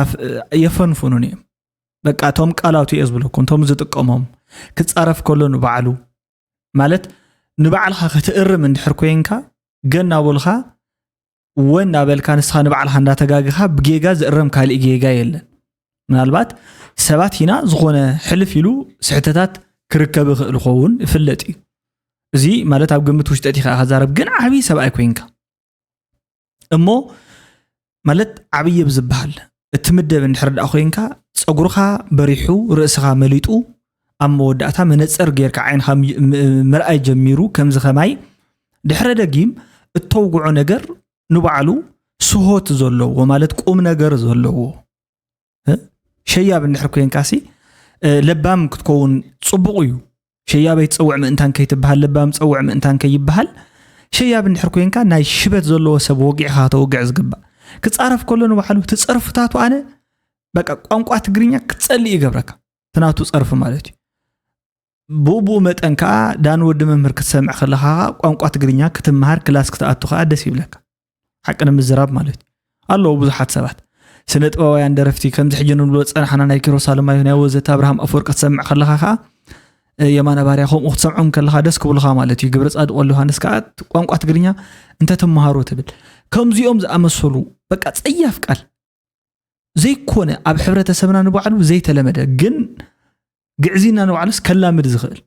ኣፍ- የፈንፍኑን እዮም። በቃ እቶም ቃላቱ እየ ዝብለኩም እቶም ዝጥቀሞም ክፃረፍ ከሎ ንባዕሉ ማለት ንባዕልኻ ክትእርም እንድሕር ኮይንካ ገና ቦልኻ ወ እናበልካ ንስኻ ንባዕልኻ እንዳተጋግኻ ብጌጋ ዝእረም ካሊእ ጌጋ የለን። ምናልባት ሰባት ኢና ዝኾነ ሕልፍ ኢሉ ስሕተታት ክርከብ ይኽእል ኸውን ይፍለጥ እዩ። እዚ ማለት ኣብ ግምት ውሽጠት ኢኻ ክዛረብ ግን ዓብዪ ሰብኣይ ኮይንካ እሞ ማለት ዓብዪ ብዝበሃል እትምደብ እንድሕር ደኣ ኮይንካ ፀጉርኻ በሪሑ ርእስኻ መሊጡ ኣብ መወዳእታ መነፀር ጌርካ ዓይንኻ ምርኣይ ጀሚሩ ከምዚ ከማይ ድሕረ ደጊም እተውግዖ ነገር ንባዕሉ ስሆት ዘለዎ ማለት ቁም ነገር ዘለዎ ሸያብ እንድሕር ኮይንካሲ ለባም ክትከውን ፅቡቕ እዩ። ሸያበይ ትፀውዕ ምእንታን ከይትበሃል ለባም ፀውዕ ምእንታን ከይበሃል ሸያብ እንድሕር ኮይንካ ናይ ሽበት ዘለዎ ሰብ ወጊዕካ ከተውግዕ ዝግባእ ክፃረፍ ከሎ ንባዕሉ እቲ ፀርፍታቱ ኣነ በቃ ቋንቋ ትግርኛ ክትፀልእ ይገብረካ ትናቱ ፀርፊ ማለት እዩ። ብኡ ብኡ መጠን ከዓ ዳን ወዲ መምህር ክትሰምዕ ከለካ ከዓ ቋንቋ ትግርኛ ክትመሃር ክላስ ክትኣቱ ከዓ ደስ ይብለካ። ሓቂ ንምዝራብ ማለት እዩ ኣለዉ ብዙሓት ሰባት ስነ ጥበባውያን ደረፍቲ ከምዚ ሕጂ ንብሎ ዝፀናሕና ናይ ኪሮስ ኣለማዮ ናይ ወዘተ ኣብርሃም ኣፈወርቂ ክትሰምዕ ከለካ ከዓ የማነ ባርያ ከምኡ ክትሰምዖም ከለካ ደስ ክብሉካ ማለት እዩ። ግብረ ፃድቅ ወልደ ዮሃንስ ከዓ ቋንቋ ትግርኛ እንተትመሃሮ ትብል ከምዚኦም ዝኣመሰሉ በቃ ፀያፍ ቃል ዘይኮነ ኣብ ሕብረተሰብና ንባዕሉ ዘይተለመደ ግን ግዕዝና ንባዕሉስ ከላምድ ዝኽእል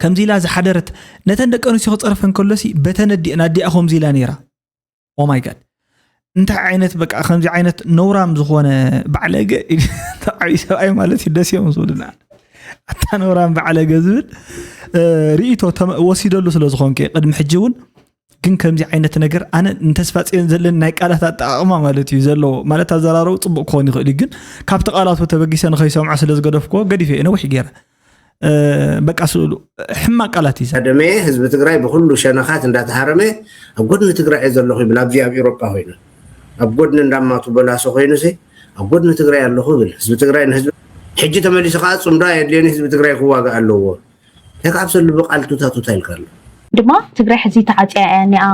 ከምዚ ኢላ ዝሓደረት ነተን ደቂ ኣንስትዮ ክፀርፈን ከሎሲ በተን ኣዲአን ኣዲኣ ከምዚ ኢላ ነይራ ኦማይ ጋድ እንታይ ዓይነት በቃ ከምዚ ዓይነት ነውራም ዝኾነ ባዕለገ ዓብዪ ሰብኣይ ማለት እዩ ደስ እዮም ዝብሉና ኣታ ነውራም ባዕለገ ዝብል ርእይቶ ወሲደሉ ስለ ዝኾንከ ቅድሚ ሕጂ እውን ግን ከምዚ ዓይነት ነገር ኣነ ንተስፋ ፅዮን ዘለኒ ናይ ቃላት ኣጠቃቅማ ማለት እዩ ዘለዎ ማለት ኣዘራረቡ ፅቡቅ ክኾን ይኽእል እዩ ግን ካብቲ ቃላቱ ተበጊሰ ንኸይሰምዖ ስለ ዝገደፍክዎ ገዲፈ እየ ነዊሕ ገይረ በቃ ስእሉ ሕማቅ ቃላት እዩ ቀደመ ህዝቢ ትግራይ ብኩሉ ሸነኻት እንዳተሃረመ ኣብ ጎድኒ ትግራይ እየ ዘለኹ ይብል ኣብዚ ኣብ ኤሮጳ ኮይኑ ኣብ ጎድኒ እንዳማቱ በላሶ ኮይኑ ሲ ኣብ ጎድኒ ትግራይ ኣለኹ ይብል ህዝቢ ትግራይ ንህዝቢ ሕጂ ተመሊሱ ከዓ ፅምዶ ኣየድልዮን ህዝቢ ትግራይ ክዋጋእ ኣለዎ ተካብሰሉ ብቃል ቱታ ቱታ ኢልካ ኣሎ ድማ ትግራይ ሕዚ ተዓፅያ እያ እኒኣ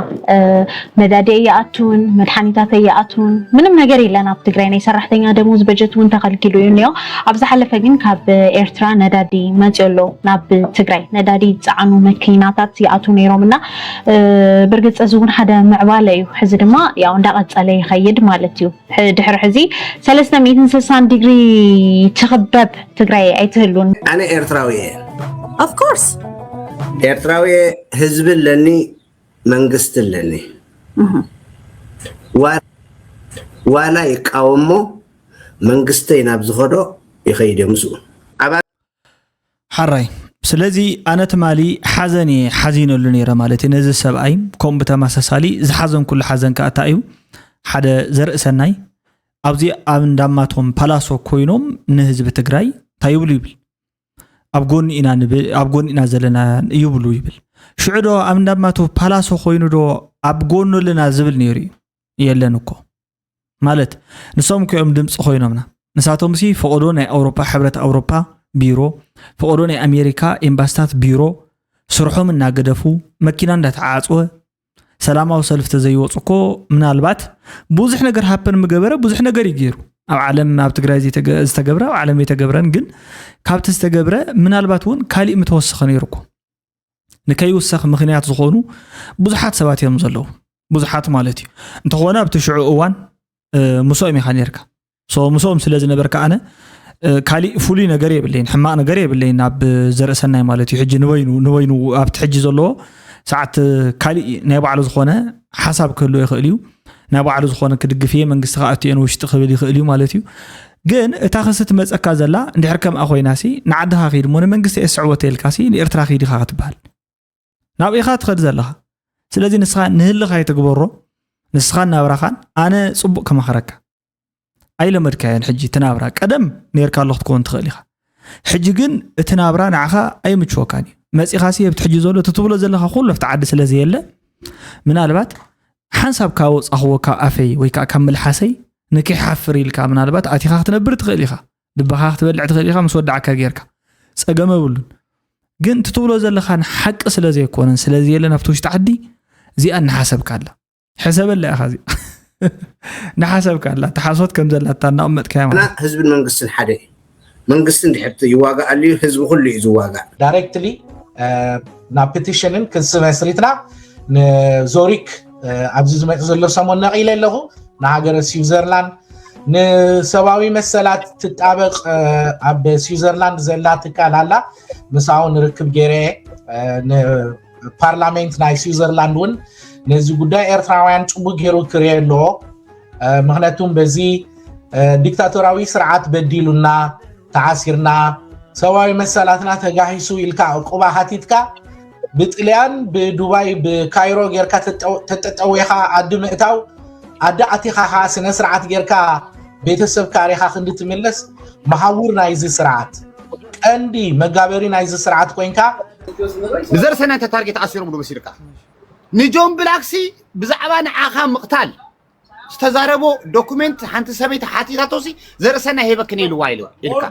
ነዳዲ እየኣቱን መድሓኒታት እየኣቱን ምንም ነገር የለን ኣብ ትግራይ ናይ ሰራሕተኛ ደሞዝ በጀት እውን ተኸልኪሉ እዩ እኒኦ ኣብ ዝሓለፈ ግን ካብ ኤርትራ ነዳዲ መፅዮ ኣሎ ናብ ትግራይ ነዳዲ ዝፀዓኑ መኪናታት ይኣቱ ነይሮም እና ብርግፅ እዚ እውን ሓደ ምዕባለ እዩ ሕዚ ድማ ያው እንዳቐፀለ ይኸይድ ማለት እዩ ድሕሪ ሕዚ ሰለስተ ሚእትን ስሳን ዲግሪ ትኽበብ ትግራይ ኣይትህሉን ኣነ ኤርትራዊ እየ of course ኤርትራዊ ህዝቢ ኣለኒ መንግስቲ ኣለኒ ዋላ ይቃወሞ መንግስተይ ናብ ዝኸዶ ይኸይድ እየ ምስኡ ሓራይ ስለዚ ኣነ ትማሊ ሓዘን እየ ሓዚነሉ ነይረ ማለት እዩ ነዚ ሰብኣይ ከምኡ ብተመሳሳሊ ዝሓዘን ኩሉ ሓዘን ከዓ እንታይ እዩ ሓደ ዘርኢ ሰናይ ኣብዚ ኣብ እንዳማቶም ፓላሶ ኮይኖም ንህዝቢ ትግራይ እንታይ ይብሉ ይብል ኣብ ጎኒ ኢና ንብል ኣብ ጎኒ ኢና ዘለና ይብሉ ይብል ሽዑ ዶ ኣብ እንዳማቶ ፓላሶ ኮይኑ ዶ ኣብ ጎኑ ኣለና ዝብል ነይሩ እዩ የለን እኮ ማለት ንሶም እኮ እዮም ድምፂ ኮይኖምና ንሳቶም ሲ ፈቐዶ ናይ ኣውሮፓ ሕብረት ኣውሮፓ ቢሮ ፈቐዶ ናይ ኣሜሪካ ኤምባስታት ቢሮ ስርሖም እናገደፉ መኪና እንዳተዓፅወ ሰላማዊ ሰልፊ ተዘይወፁ እኮ ምናልባት ብዙሕ ነገር ሃፐን ምገበረ ብዙሕ ነገር እዩ ገይሩ ኣብ ዓለም ኣብ ትግራይ ዝተገብረ ኣብ ዓለም የተገብረን ግን ካብቲ ዝተገብረ ምናልባት እውን ካሊእ ምተወሰኸ ነይሩ እኮ ንከይውሰኽ ምኽንያት ዝኾኑ ብዙሓት ሰባት እዮም ዘለዉ ብዙሓት ማለት እዩ እንተኾነ ኣብቲ ሽዑ እዋን ምስኦም ኢኻ ነርካ ምስኦም ስለ ዝነበርካ ኣነ ካሊእ ፍሉይ ነገር የብለይን፣ ሕማቕ ነገር የብለይን። ኣብ ዘርእሰናይ ማለት እዩ። ሕጂ ንበይኑ ንበይኑ ኣብቲ ሕጂ ዘለዎ ሰዓት ካሊእ ናይ ባዕሉ ዝኾነ ሓሳብ ክህልዎ ይኽእል እዩ። ናይ ባዕሉ ዝኾነ ክድግፍ እየ፣ መንግስቲ ከዓ እትኦን ውሽጢ ክብል ይኽእል እዩ ማለት እዩ። ግን እታ ክሲ ትመፀካ ዘላ እንድሕር ከምኣ ኮይና ሲ ንዓድኻ ኺድ እሞ ንመንግስቲ እየ ዝስዕቦ ተልካ ሲ ንኤርትራ ኺድ ኢኻ ክትበሃል። ናብ ኢኻ ትኸድ ዘለኻ። ስለዚ ንስኻ ንህልኻ ይትግበሮ፣ ንስኻን ናብራኻን። ኣነ ጽቡቕ ከማኽረካ። ኣይለመድካዮን ሕጂ እቲ ናብራ። ቀደም ነርካ ኣለኹ ክትከውን ትኽእል ኢኻ። ሕጂ ግን እቲ ናብራ ንዓኻ ኣይምችወካን እዩ። መጺኻሲ ኣብቲ ሕጂ ዘሎ እቲ ትብሎ ዘለኻ ኩሉ ኣብቲ ዓዲ ስለ ዘየለ፣ ምናልባት ሓንሳብ ካብ ወጻኽዎ ካብ ኣፈይ ወይ ከዓ ካብ ምልሓሰይ ንክይሓፍር ኢልካ ምናልባት ኣቲኻ ክትነብር ትኽእል ኢኻ። ልባኻ ክትበልዕ ትኽእል ኢኻ ምስ ወዳዕካ ጌርካ። ጸገም የብሉን። ግን እቲ ትብሎ ዘለኻ ንሓቂ ስለ ዘይኮነን ስለ ዘየለን ኣብቲ ውሽጢ ዓዲ እዚኣ እናሓሰብካ ኣላ። ሕሰበላ ኢኻ እዚኣ። እናሓሰብካ ኣላ። ተሓሶት ከም ዘላታ እናቐመጥካያ ማለት። ህዝብን መንግስትን ሓደ እዩ። መንግስቲ እንድሕር ይዋጋእ ኣልዩ ህዝቢ ኩሉ እዩ ዝዋጋእ። ዳይሬክትሊ ናብ ፒቲሽንን ክሲ መስሪትና ንዞሪክ ኣብዚ ዝመፅ ዘሎ ሰሞን ነቒለ ኣለኹ። ንሃገረ ስዊዘርላንድ ንሰብኣዊ መሰላት ትጣበቕ ኣብ ስዊዘርላንድ ዘላ ትካል ኣላ። ምሳውን ርክብ ገይረ ፓርላሜንት ናይ ስዊዘርላንድ እውን ነዚ ጉዳይ ኤርትራውያን ጽቡቅ ገይሩ ክርኤ ኣለዎ። ምክንያቱም በዚ ዲክታቶራዊ ስርዓት በዲሉና፣ ተዓሲርና፣ ሰብኣዊ መሰላትና ተጋሂሱ ኢልካ ዕቁባ ሃቲትካ ብጥልያን ብዱባይ ብካይሮ ጌርካ ተጠጠዊኻ ዓዲ ምእታው፣ ዓዲ ኣቲኻ ከዓ ስነ ስርዓት ጌርካ ቤተሰብካ ሪኻ ክንዲ ትምለስ መሃውር ናይዚ ስርዓት፣ ቀንዲ መጋበሪ ናይዚ ስርዓት ኮይንካ ንዘርሰናይ ተታርጌት ኣሲሮምሉ መሲልካ ንጆን ብላክሲ ብዛዕባ ንዓኻ ምቕታል ዝተዛረቦ ዶኩሜንት ሓንቲ ሰበይቲ ሓቲታቶሲ ዘርእሰናይ ሄበክን ኢልዋ ኢልካ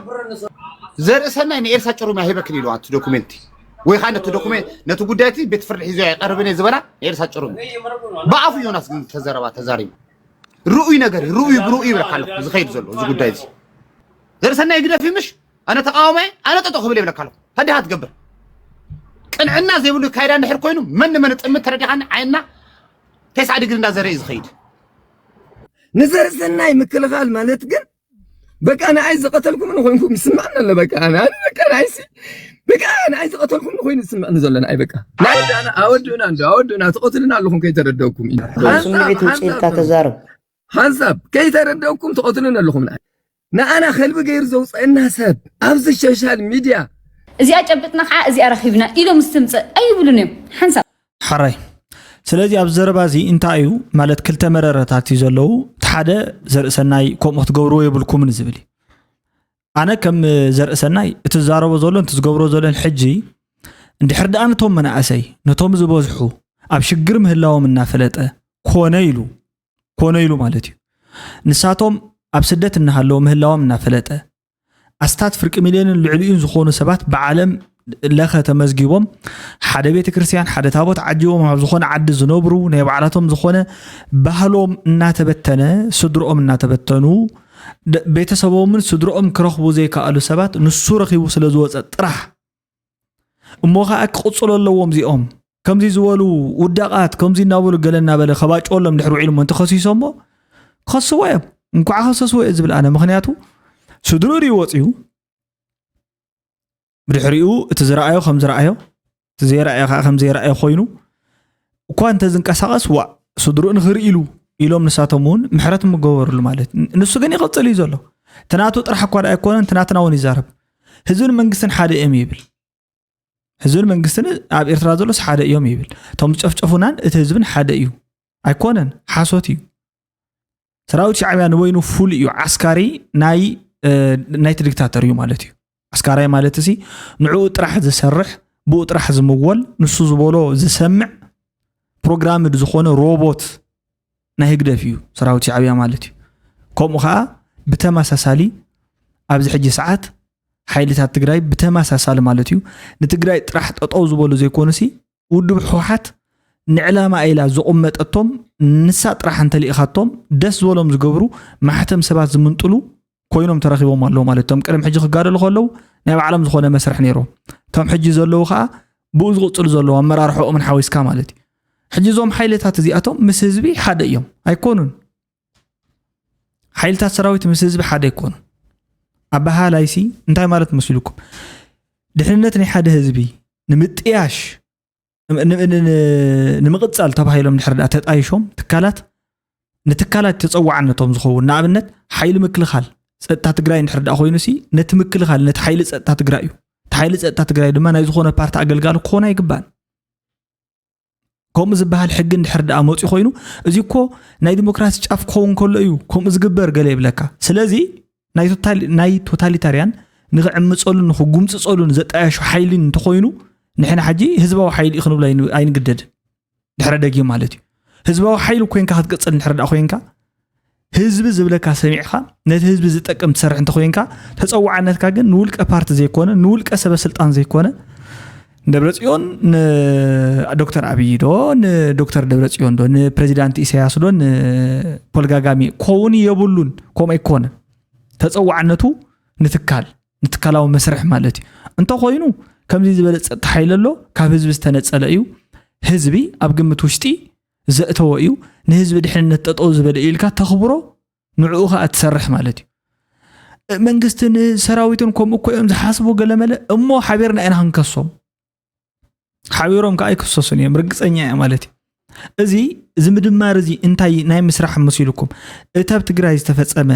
ዘርእሰናይ ንኤልሳ ጭሩም ሄበክን ኢልዋ እቲ ዶኩሜንት ወይ ከዓ ነቲ ዶኩሜንት ነቲ ጉዳይቲ ቤት ፍርዲ ሒዞ ኣይቀርብን እየ ዝበላ ንኤልሳ ጭሩም ብኣፉ ዮናስ ግን ተዘረባ ተዛሪቡ ርኡይ ነገር ርኡይ ብርኡይ ይብለካ ኣለኩ ዝኸይድ ዘሎ እዚ ጉዳይ እዚ ዘርእሰናይ ግደፊ ምሽ ኣነ ተቃዋማይ ኣነ ጠጠው ክብል የብለካ ኣለኩ ታዲኻ ትገብር ቅንዕና ዘይብሉ ካይዳ እንድሕር ኮይኑ መን ንመን ጥምት ተረዲኻኒ ዓይንና ተስዓ ዲግሪ እንዳዘረ እዩ ዝኸይድ ንዘርእሰናይ ምክልኻል ማለት ግን በቃ ንኣይ ዝቀተልኩም ንኮይንኩም ይስማዕና ኣሎ በቃ ኣነ በቃ ንኣይሲ በቃ ንኣይ ዝቀተልኩም ንኮይኑ ይስማዕኒ ዘሎ ንኣይ በቃ ኣወድኡና እንዶ ኣወድኡና ትቀትልና ኣለኹም ከይተረደውኩም ስምዒት ውፅኢልካ ተዛረብ ሓንሳብ ከይተረደውኩም ትቀትሉን ኣለኹም ንኣይ ንኣና ከልቢ ገይሩ ዘውፀአና ሰብ ኣብዚ ሶሻል ሚድያ እዚኣ ጨብጥና ከዓ እዚኣ ረኪብና ኢሎም ዝትምፅእ ኣይብሉን እዮም ሓንሳብ ሓራይ ስለዚ ኣብ ዘረባ እዚ እንታይ እዩ ማለት ክልተ መረረታት እዩ ዘለዉ እቲ ሓደ ዘርእሰናይ ከምኡ ክትገብርዎ የብልኩምን ዝብል እዩ ኣነ ከም ዘርእሰናይ እቲ ዝዛረቦ ዘሎ እቲ ዝገብሮ ዘሎን ሕጂ እንድሕር ደኣ ነቶም መናእሰይ ነቶም ዝበዝሑ ኣብ ሽግር ምህላዎም እናፈለጠ ኮነ ኢሉ ኮነ ኢሉ ማለት እዩ ንሳቶም ኣብ ስደት እናሃለዉ ምህላዎም እናፈለጠ ኣስታት ፍርቂ ሚልዮንን ልዕሊኡን ዝኾኑ ሰባት ብዓለም ለኸ ተመዝጊቦም ሓደ ቤተ ክርስቲያን ሓደ ታቦት ዓጂቦም ኣብ ዝኾነ ዓዲ ዝነብሩ ናይ ባዕላቶም ዝኾነ ባህሎም እናተበተነ ስድርኦም እናተበተኑ ቤተሰቦምን ስድርኦም ክረኽቡ ዘይከኣሉ ሰባት ንሱ ረኺቡ ስለ ዝወፀ ጥራሕ እሞ ከዓ ክቕፅሎ ኣለዎም እዚኦም ከምዚ ዝበሉ ውዳቓት ከምዚ እናበሉ ገለ እናበለ ከባጭወሎም ድሕሪ ውዒሉ እሞ እንተኸሲሶሞ ክኸስዎ እዮም እንኳዕ ከሰስዎ እየ ዝብል ኣነ ምክንያቱ ስድርኡ ድዩ ወፅዩ ብድሕሪኡ እቲ ዝረኣዮ ከም ዝረኣዮ እቲ ዘይረኣዮ ከዓ ከም ዘይረኣዮ ኮይኑ እኳ እንተዝንቀሳቐስ ዋእ ስድርኡ ንኽርኢ ኢሉ ኢሎም ንሳቶም እውን ምሕረት ምገበርሉ ማለት ንሱ ግን ይቐፅል እዩ ዘሎ እቲ ናቱ ጥራሕ እኳ ደኣ ኣይኮነን እቲ ናትና እውን ይዛረብ ህዝብን መንግስትን ሓደ እዮም ይብል ህዝብን መንግስትን ኣብ ኤርትራ ዘሎስ ሓደ እዮም ይብል እቶም ዝጨፍጨፉናን እቲ ህዝብን ሓደ እዩ ኣይኮነን ሓሶት እዩ ሰራዊት ሻዕብያ ንበይኑ ፍሉይ እዩ ዓስካሪ ናይ ናይቲ ዲክታተር እዩ ማለት እዩ ዓስካራይ ማለት እዚ ንዕኡ ጥራሕ ዝሰርሕ ብኡ ጥራሕ ዝምወል ንሱ ዝበሎ ዝሰምዕ ፕሮግራምድ ዝኾነ ሮቦት ናይ ህግደፍ እዩ ሰራዊት ሻዕብያ ማለት እዩ ከምኡ ከዓ ብተመሳሳሊ ኣብዚ ሕጂ ሰዓት ሓይልታት ትግራይ ብተመሳሳሊ ማለት እዩ ንትግራይ ጥራሕ ጠጠው ዝበሉ ዘይኮኑሲ ውድብ ህወሓት ንዕላማ ኢላ ዝቑመጠቶም ንሳ ጥራሕ እንተልኢኻቶም ደስ ዝበሎም ዝገብሩ ማሕተም ሰባት ዝምንጥሉ ኮይኖም ተረኺቦም ኣለዉ ማለት እቶም ቅድም ሕጂ ክጋደሉ ከለዉ ናይ ባዕሎም ዝኾነ መስርሕ ነይሮም እቶም ሕጂ ዘለዉ ከዓ ብኡ ዝቕፅሉ ዘለዉ ኣመራርሖኦምን ሓዊስካ ማለት እዩ ሕጂ እዞም ሓይልታት እዚኣቶም ምስ ህዝቢ ሓደ እዮም ኣይኮኑን ሓይልታት ሰራዊት ምስ ህዝቢ ሓደ ኣይኮኑን ኣበሃላይሲ እንታይ ማለት መሲሉኩም? ድሕንነት ናይ ሓደ ህዝቢ ንምጥያሽ፣ ን- ን- ን- ን- ንምቕጻል ተባሂሎም ድሕር ደኣ ተጣይሾም ትካላት፣ ንትካላት ተጸዋዕነቶም ዝኸውን፣ ንኣብነት ሓይሊ ምክልኻል ጸጥታ ትግራይ እንድሕር ደኣ ኮይኑሲ፣ ነቲ ምክልኻል፣ ነቲ ሓይሊ ጸጥታ ትግራይ እዩ። እቲ ሓይሊ ጸጥታ ትግራይ ድማ ናይ ዝኾነ ፓርቲ ኣገልጋሊ ክኾን ኣይግባን። ከምኡ ዝበሃል ሕጊ እንድሕር ደኣ መፅኡ ኮይኑ፣ እዚ እኮ ናይ ዲሞክራሲ ጫፍ ክኸውን ከሎ እዩ ከምኡ ዝግበር ገለ ይብለካ። ስለዚ ናይ ቶታሊ- ናይ ቶታሊታርያን ንክዕምፀሉን ንክጉምፅፀሉን ዘጣያሹ ሓይሊ እንተኮይኑ፣ ንሕና ሕጂ ህዝባዊ ሓይሊ እዩ ክንብሎ ኣይን- ኣይንግደድን። ድሕረ ደጊም ማለት እዩ። ህዝባዊ ሓይሊ ኮይንካ ክትቅፅል እንድሕር ደኣ ኮይንካ፣ ህዝቢ ዝብለካ ሰሚዕካ ነቲ ህዝቢ ዝጠቅም ትሰርሕ እንተኮይንካ፣ ተፀዋዕነትካ ግን ንውልቀ ፓርቲ ዘይኮነ፣ ንውልቀ ሰበ ስልጣን ዘይኮነ፣ ደብረፅዮን ንዶክተር ኣብይ ዶ፣ ንዶክተር ደብረፅዮን ዶ፣ ንፕሬዚዳንት ኢሳያስ ዶ፣ ንፖልጋጋሚ ክኸውን የብሉን። ከምኡ ኣይኮነን። ተፀዋዕነቱ ንትካል፣ ንትካላዊ መስርሕ ማለት እዩ። እንተኾይኑ ከምዚ ዝበለ ጸጥታ ሓይሊ ኣሎ፣ ካብ ህዝቢ ዝተነጸለ እዩ። ህዝቢ ኣብ ግምት ውሽጢ ዘእተዎ እዩ። ንህዝቢ ድሕንነት ጠጠው ዝበለ እዩ ኢልካ ተኽብሮ፣ ንዕኡ ኸኣ ትሰርሕ ማለት እዩ። መንግስትን ሰራዊትን ከምኡ እኮ እዮም ዝሓስቡ ገለመለ፣ እሞ ሓቢርና ኢና ክንከሶም። ሓቢሮም ከኣ ኣይክሰሱን እዮም፣ ርግጸኛ እየ ማለት እዩ። እዚ እዚ ምድማር እዚ እንታይ ናይ ምስራሕ መሲሉኩም? እቲ ኣብ ትግራይ ዝተፈጸመ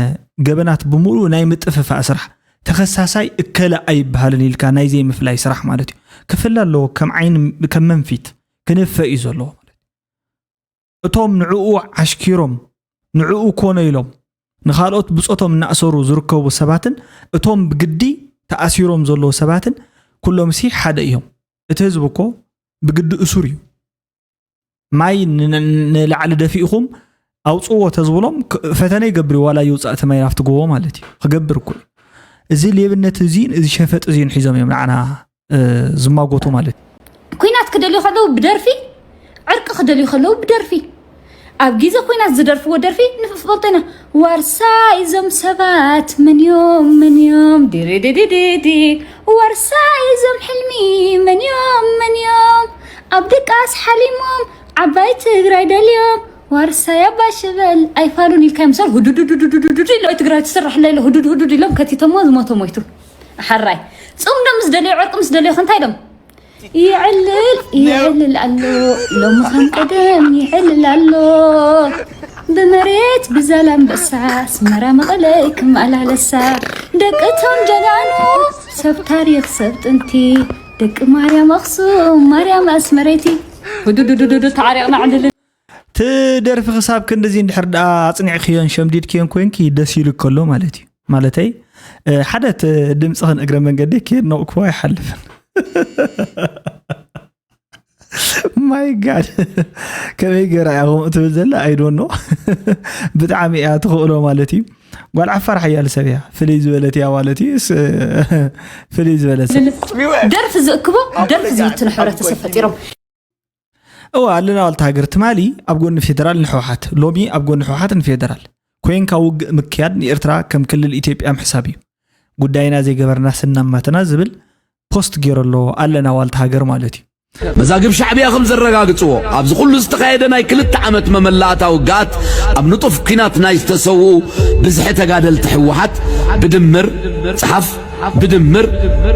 ገበናት ብምሉእ ናይ ምጥፍፋእ ስራሕ፣ ተኸሳሳይ እከለ ኣይበሃልን ኢልካ ናይ ዘይምፍላይ ስራሕ ማለት እዩ። ክፍለ ኣለዎ፣ ከም ዓይኒ ከም መንፊት ክንፈ እዩ ዘለዎ ማለት እዩ። እቶም ንዕኡ ዓሽኪሮም፣ ንዕኡ ኮነ ኢሎም ንኻልኦት ብጾቶም እናእሰሩ ዝርከቡ ሰባትን እቶም ብግዲ ተኣሲሮም ዘለዉ ሰባትን ኩሎምሲ ሓደ እዮም። እቲ ህዝቢ እኮ ብግዲ እሱር እዩ። ማይ ን- ን- ንላዕሊ ደፊእኹም ኣውፅዎ ተዝብሎም ክ- ፈተነ ይገብር እዩ፣ ዋላ ይውፃእ እቲ ማይ ናብቲ ጎቦ ማለት እዩ። ክገብር እኮ እዩ። እዚ ሌብነት እዚን እዚ ሸፈጥ እዚን ሒዞም እዮም ንዓና እ፣ ዝማጎቱ ማለት እዩ። ኩናት ክደልዩ ከለዉ ብደርፊ፣ ዕርቂ ክደልዩ ከለዉ ብደርፊ። ኣብ ግዜ ኩናት ዝደርፍዎ ደርፊ ንፈልጦ ኢና። ዋርሳይ እዞም ሰባት መን እዮም መን እዮም ዲሪዲዲዲዲ ዋርሳይ እዞም ሕልሚ መን እዮም መን እዮም ኣብ ድቃስ ሓሊሞም ዓባይ ትግራይ ደልዮም ዋርሳይ ኣባ ሽበል ኣይፋሉን ኢልካ ምሳል ሁዱዱዱዱዱዱ ኢሎ ትግራይ ትስራሕ ሌሎ ሁዱድ ሁዱድ ኢሎም ከቲቶሞ ዝሞተ ሞይቱ ሓራይ ጽምዶ ምስ ደልዮ ዕርቂ ምስ ደልዮ ከንታይ ኢሎም ይዕልል ይዕልል ኣሎ ሎሚ ከም ቀደም ይዕልል ኣሎ ብመሬት ብዛላምበሳ ኣስመራ መቐለ ክመላለሳ ደቂ እቶም ጀጋኑ ሰብ ታሪኽ ሰብ ጥንቲ ደቂ ማርያም ኣኽሱም ማርያም ኣስመረይቲ ውድድድድድ ተዓሪቕና ዕልል እቲ ደርፊ ክሳብ ክንድዚ እንድሕር ደኣ ኣፅኒዕክዮን ሸምዲድክዮን ኮይንኪ ደስ ኢሉ ከሎ ማለት እዩ። ማለተይ እ፣ ሓደ እቲ ድምፅኽን እግረ መንገዲ ከየድነቕክዎ ኣይሓልፍን። ማይ ጋድ ከመይ ገይራ እያ ከምኡ ትብል ዘላ ኣይዶኖ። ብጣዕሚ እያ ትኽእሎ ማለት እዩ። ጓል ዓፋር ሓያል ሰብ እያ፣ ፍልይ ዝበለት እያ ማለት እዩ። ስ- ፍልይ ዝበለት ሰብ ደርፊ ዝእክቦ ደርፊ ዝብትኑ ሕብረተሰብ ፈጢሮም እወ ኣለና ዋልታ ሃገር ትማሊ ኣብ ጎኒ ፌደራል ንሕወሓት ሎሚ ኣብ ጎኒ ሕወሓት ንፌደራል ኮይንካ ውግእ ምክያድ ንኤርትራ ከም ክልል ኢትዮጵያ ምሕሳብ እዩ። ጉዳይና ዘይገበርና ስናማትና ዝብል ፖስት ገይሩ ኣሎ ኣለና ዋልታ ሃገር ማለት እዩ። መዛግብ ሻዕብያ ከም ዘረጋግጽዎ ኣብዚ ኩሉ ዝተኻየደ ናይ ክልተ ዓመት መመላእታ ውግኣት ኣብ ንጡፍ ኲናት ናይ ዝተሰውኡ ብዝሒ ተጋደልቲ ህወሓት ብድምር ጽሓፍ ብድምር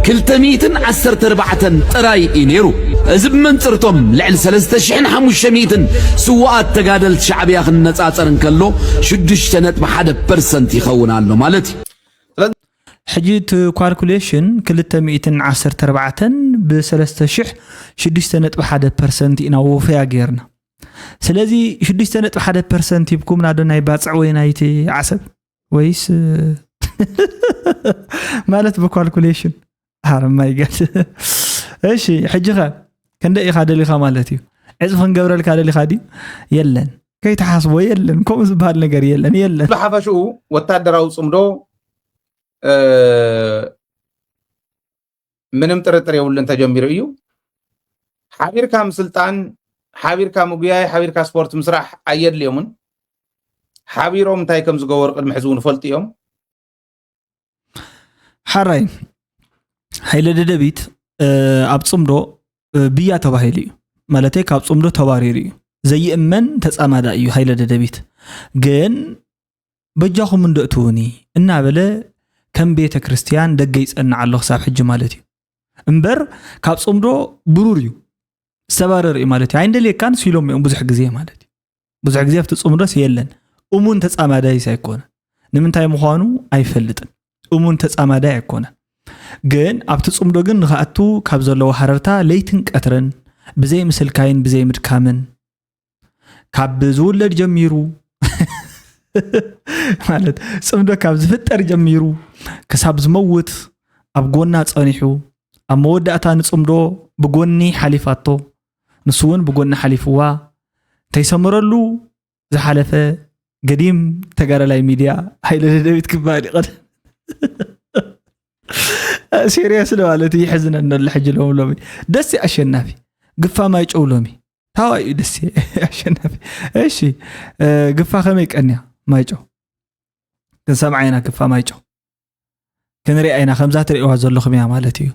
ክልተ ሚእትን ዓሰርተ ኣርባዕተን ጥራይ እዩ ነይሩ። እዚ ብመንጽርቶም ልዕሊ ሰለስተ ሽሕን ሓሙሽተ ሚእትን ስውኣት ተጋደልቲ ሻዕብያ ክነጻጸር እንከሎ ሽዱሽተ ነጥቢ ሓደ ፐርሰንት ይኸውን ኣሎ ማለት እዩ። ሕጂ እቲ ኳልኩሌሽን ክልተ ሚእትን ዓሰርተ ኣርባዕተን ብ ሰለስተ ሽሕ ሽዱሽተ ነጥቢ ሓደ ፐርሰንት ኢና ወፈያ ጌርና። ስለዚ ሽዱሽተ ነጥቢ ሓደ ፐርሰንት ሂብኩምና ዶ ናይ ባጽዕ ወይ ናይቲ ዓሰብ ወይስ ማለት ብኳልኩሌሽን ኣረ ማይ ጋድ። እሺ ሕጂ ኸ ክንደይ ኢኻ ደሊኻ ማለት እዩ? ዕጽፊ ክንገብረልካ ደሊኻ ድዩ? የለን፣ ከይትሓስቦ የለን፣ ከምኡ ዝበሃል ነገር የለን የለን። ብሓፈሽኡ ወታደራዊ ጽምዶ ምንም ጥርጥር የብሉን ተጀሚሩ እዩ። ሓቢርካ ምስልጣን፣ ሓቢርካ ምጉያይ፣ ሓቢርካ ስፖርት ምስራሕ ኣየድልዮምን። ሓቢሮም እንታይ ከም ዝገበሩ ቅድሚ ሕዚ እውን ይፈልጡ እዮም። ሓራይ ሃይለ ደደቢት ኣብ ፅምዶ ብያ ተባሂሉ እዩ፣ ማለተይ ካብ ፅምዶ ተባሪሩ እዩ። ዘይእመን ተፃማዳ እዩ ሃይለ ደደቢት። ግን በጃኹም እንደእትውኒ እናበለ ከም ቤተ ክርስቲያን ደገ ይጸንዕ ኣሎ ክሳብ ሕጂ ማለት እዩ። እምበር ካብ ጽምዶ ብሩር እዩ፣ ዝተባረር እዩ ማለት እዩ። ኣይንደልየካን ሲሎም እዮም ብዙሕ ግዜ ማለት እዩ። ብዙሕ ግዜ ኣብቲ ጽምዶስ የለን። እሙን ተጻማዳይስ ኣይኮነ። ንምንታይ ምዃኑ ኣይፈልጥን። እሙን ተጻማዳይ ኣይኮነ። ግን ኣብቲ ጽምዶ ግን ንኽኣቱ ካብ ዘለዎ ሃረርታ ለይትን ቀትርን ብዘይ ምስልካይን ብዘይ ምድካምን ካብ ዝውለድ ጀሚሩ ማለት ጽምዶ ካብ ዝፍጠር ጀሚሩ ክሳብ ዝመውት ኣብ ጎና ጸኒሑ ኣብ መወዳእታ ንጽምዶ ብጎኒ ሓሊፋቶ፣ ንሱ እውን ብጎኒ ሓሊፍዋ እንተይሰምረሉ ዝሓለፈ ገዲም ተጋዳላይ ሚድያ ሃይለ ደደቢት ክበሃል ይቐል። ሲሪየስ ማለት ይሕዝነኒ ኣሎ ሕጂ ሎም ሎሚ። ደስ ኣሸናፊ ግፋ ማይጨው ሎሚ ታዋይ እዩ ደስ ኣሸናፊ። እሺ፣ ግፋ ከመይ ቀንያ ማይጨው? ክንሰምዓ ኢና ግፋ ማይጨው። ክንሪኣ ኢና። ከምዛ ትርእዋ ዘለኹም እያ ማለት እዩ።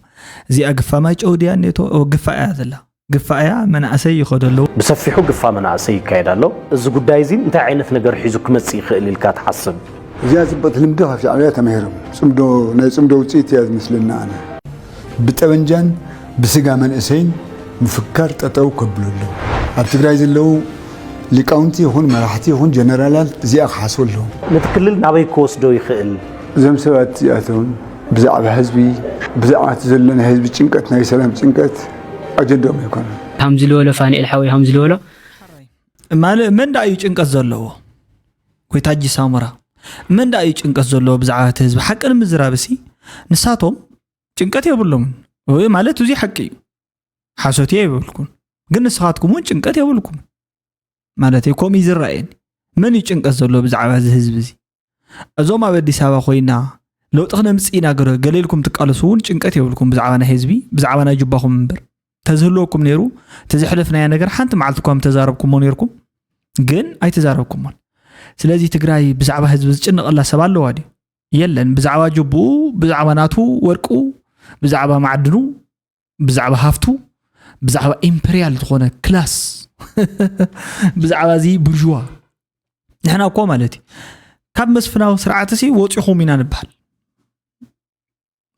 እዚኣ ግፋ ማይጨው ድያ ኔቶ? ግፋ እያ ዘላ። ግፋ እያ። መናእሰይ ይኸዱ ኣለዉ። ብሰፊሑ ግፋ መናእሰይ ይካየድ ኣሎ። እዚ ጉዳይ እዚ እንታይ ዓይነት ነገር ሒዙ ክመጽእ ይኽእል ኢልካ ትሓስብ? እዚኣ ጽብቕቲ ልምዲ ካብ ሻዕብያ ተማሂሮም። ጽምዶ ናይ ጽምዶ ውጽኢት እያ ዝመስለና ኣነ። ብጠበንጃን ብስጋ መንእሰይን ምፍካር ጠጠው ከብሉ ኣለዉ። ኣብ ትግራይ ዘለዉ ሊቃውንቲ ይኹን መራሕቲ ይኹን ጀነራላት እዚኣ ክሓስቡ ኣለዎም። ነቲ ክልል ናበይ ክወስዶ ይኽእል? እዞም ሰባት እዚኣቶም ብዛዕባ ህዝቢ ብዛዕባ እቲ ዘሎ ናይ ህዝቢ ጭንቀት ናይ ሰላም ጭንቀት ኣጀንድኦም ኣይኮነን። ከምዚ ዝበሎ ፋንኤል ሓወይ ከምዚ ዝበሎ ማለት መን ደኣ እዩ ጭንቀት ዘለዎ? ጎይታ ጂ ሳሙራ መን ደኣ እዩ ጭንቀት ዘለዎ ብዛዕባ እቲ ህዝቢ ሓቂ ንምዝራብ ሲ ንሳቶም ጭንቀት የብሎምን ወይ ማለት እዚ ሓቂ እዩ። ሓሶት እየ ኣይበልኩን ግን ንስኻትኩም እውን ጭንቀት የብልኩም ማለት እዩ። ከምኡ እዩ ዝረኣየኒ። መን እዩ ጭንቀት ዘለዎ ብዛዕባ እዚ ህዝቢ እዚ? እዞም ኣብ ኣዲስ ኣበባ ኮይና ለውጢ ክነምፅእ ኢና ገለ ኢልኩም ትቃለሱ እውን ጭንቀት የብልኩም ብዛዕባ ናይ ህዝቢ ብዛዕባ ናይ ጅባኹም እምበር ተዝህልወኩም ነይሩ ተዘሕለፍናያ ነገር ሓንቲ መዓልቲ እኳ ምተዛረብኩሞ ነይርኩም ግን ኣይተዛረብኩሞን። ስለዚ ትግራይ ብዛዕባ ህዝቢ ዝጭነቐላ ሰብ ኣለዋ ድዩ? የለን። ብዛዕባ ጅቡኡ፣ ብዛዕባ ናቱ ወርቁ፣ ብዛዕባ ማዕድኑ፣ ብዛዕባ ሃፍቱ፣ ብዛዕባ ኢምፐርያል ዝኾነ ክላስ፣ ብዛዕባ እዚ ብርዥዋ ንሕና እኮ ማለት እዩ ካብ መስፍናዊ ስርዓት ሲ ወፂኹም ኢና ንበሃል።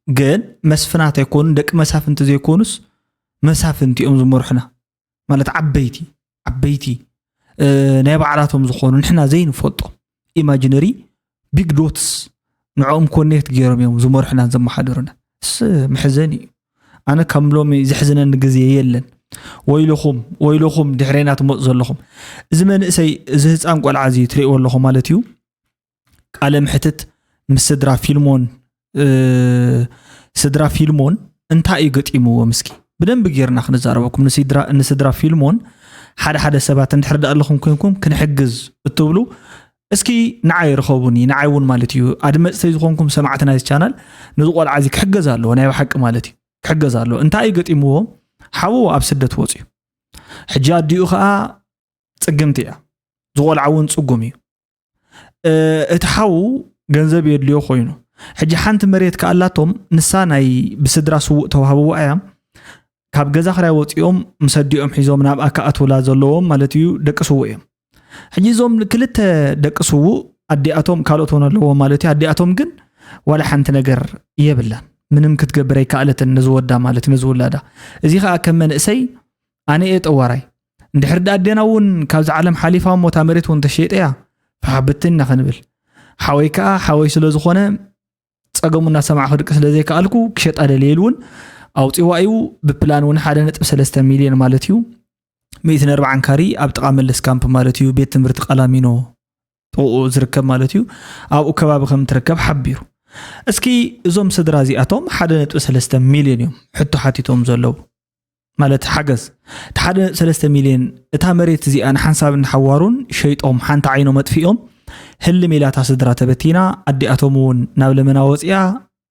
ግን መስፍናት ኣይኮኑን ደቂ መሳፍንቲ ዘይኮኑስ መሳፍንቲ እዮም ዝመርሑና ማለት ዓበይቲ ዓበይቲ ናይ ባዕላቶም ዝኾኑ ንሕና ዘይንፈልጦም ኢማጂነሪ ቢግ ዶትስ ንዕኦም ኮኔክት ገይሮም እዮም ዝመርሑናን ዘመሓድሩና። እስ መሕዘኒ እዩ። ኣነ ከም ሎሚ ዘሕዝነኒ ግዜ የለን። ወይልኹም ወይልኹም ድሕሬና ትመፁ ዘለኹም እዚ መንእሰይ እዚ ህፃን ቆልዓ እዚ ትሪእዎ ኣለኹም ማለት እዩ። ቃለ ምሕትት ምስ ስድራ ፊልሞን ስድራ ፊልሞን እንታይ እዩ ገጢምዎም እስኪ ብደንቢ ጌርና ክንዛረበኩም ንስድራ ፊልሞን ሓደ ሓደ ሰባት እንድሕር ዳኣ ኣለኹም ኮንኩም ክንሕግዝ እትብሉ እስኪ ንዓይ ርኸቡኒ ንዓይ እውን ማለት እዩ ኣድመፅተይ ዝኾንኩም ሰማዕቲ ናይዚ ቻናል ነዚ ቆልዓ እዚ ክሕገዝ ኣለዎ ናይ ብሓቂ ማለት እዩ ክሕገዝ ኣለዎ እንታይ እዩ ገጢምዎ ሓዉ ኣብ ስደት ወፅዩ ሕጂ ኣዲኡ ከዓ ፅግምቲ እያ ዝቆልዓ እውን ፅጉም እዩ እቲ ሓዉ ገንዘብ የድልዮ ኮይኑ ሕጂ ሓንቲ መሬት ከኣላቶም ንሳ ናይ ብስድራ ስዉእ ተዋህብዋ እያ ካብ ገዛ ክራይ ወፂኦም ምስ ኣዲኦም ሒዞም ናብኣ ክኣትውላ ዘለዎም ማለት እዩ ደቂ ስዉእ እዮም ሕጂ እዞም ክልተ ደቂ ስዉእ ኣዲኣቶም ካልኦት እውን ኣለዎም ማለት እዩ ኣዲኣቶም ግን ዋላ ሓንቲ ነገር የብላን ምንም ክትገብር ኣይከኣለትን ነዚ ወዳ ማለት ነዚ ውላዳ እዚ ከዓ ከም መንእሰይ ኣነ እየ ጠዋራይ እንድሕር ደኣ ኣዴና እውን ካብዚ ዓለም ሓሊፋ እሞ እታ መሬት እውን ተሸይጠያ ፋሕ ብትን ኢና ክንብል ሓወይ ከዓ ሓወይ ስለ ዝኾነ ፀገሙ እናሰማዕኹ ድቂ ስለ ዘይከኣልኩ ክሸጣ ደልየ ኢሉ እውን ኣውፂዋ እዩ ብፕላን እውን ሓደ ነጥቢ ሰለስተ ሚልዮን ማለት እዩ ሚእትን ኣርባዓን ካሪ ኣብ ጥቓ መለስ ካምፕ ማለት እዩ ቤት ትምህርቲ ቃላሚኖ ጥቕኡ ዝርከብ ማለት እዩ ኣብኡ ከባቢ ከም ትርከብ ሓቢሩ እስኪ እዞም ስድራ እዚኣቶም ሓደ ነጥቢ ሰለስተ ሚልዮን እዮም ሕቶ ሓቲቶም ዘለዉ ማለት ሓገዝ እቲ ሓደ ነጥቢ ሰለስተ ሚልዮን እታ መሬት እዚኣ ንሓንሳብን ንሓዋሩን ሸይጦም ሓንቲ ዓይኖም ኣጥፊኦም ህልም ኢላ እታ ስድራ ተበቲና ኣዲኣቶም እውን ናብ ለመና ወፂኣ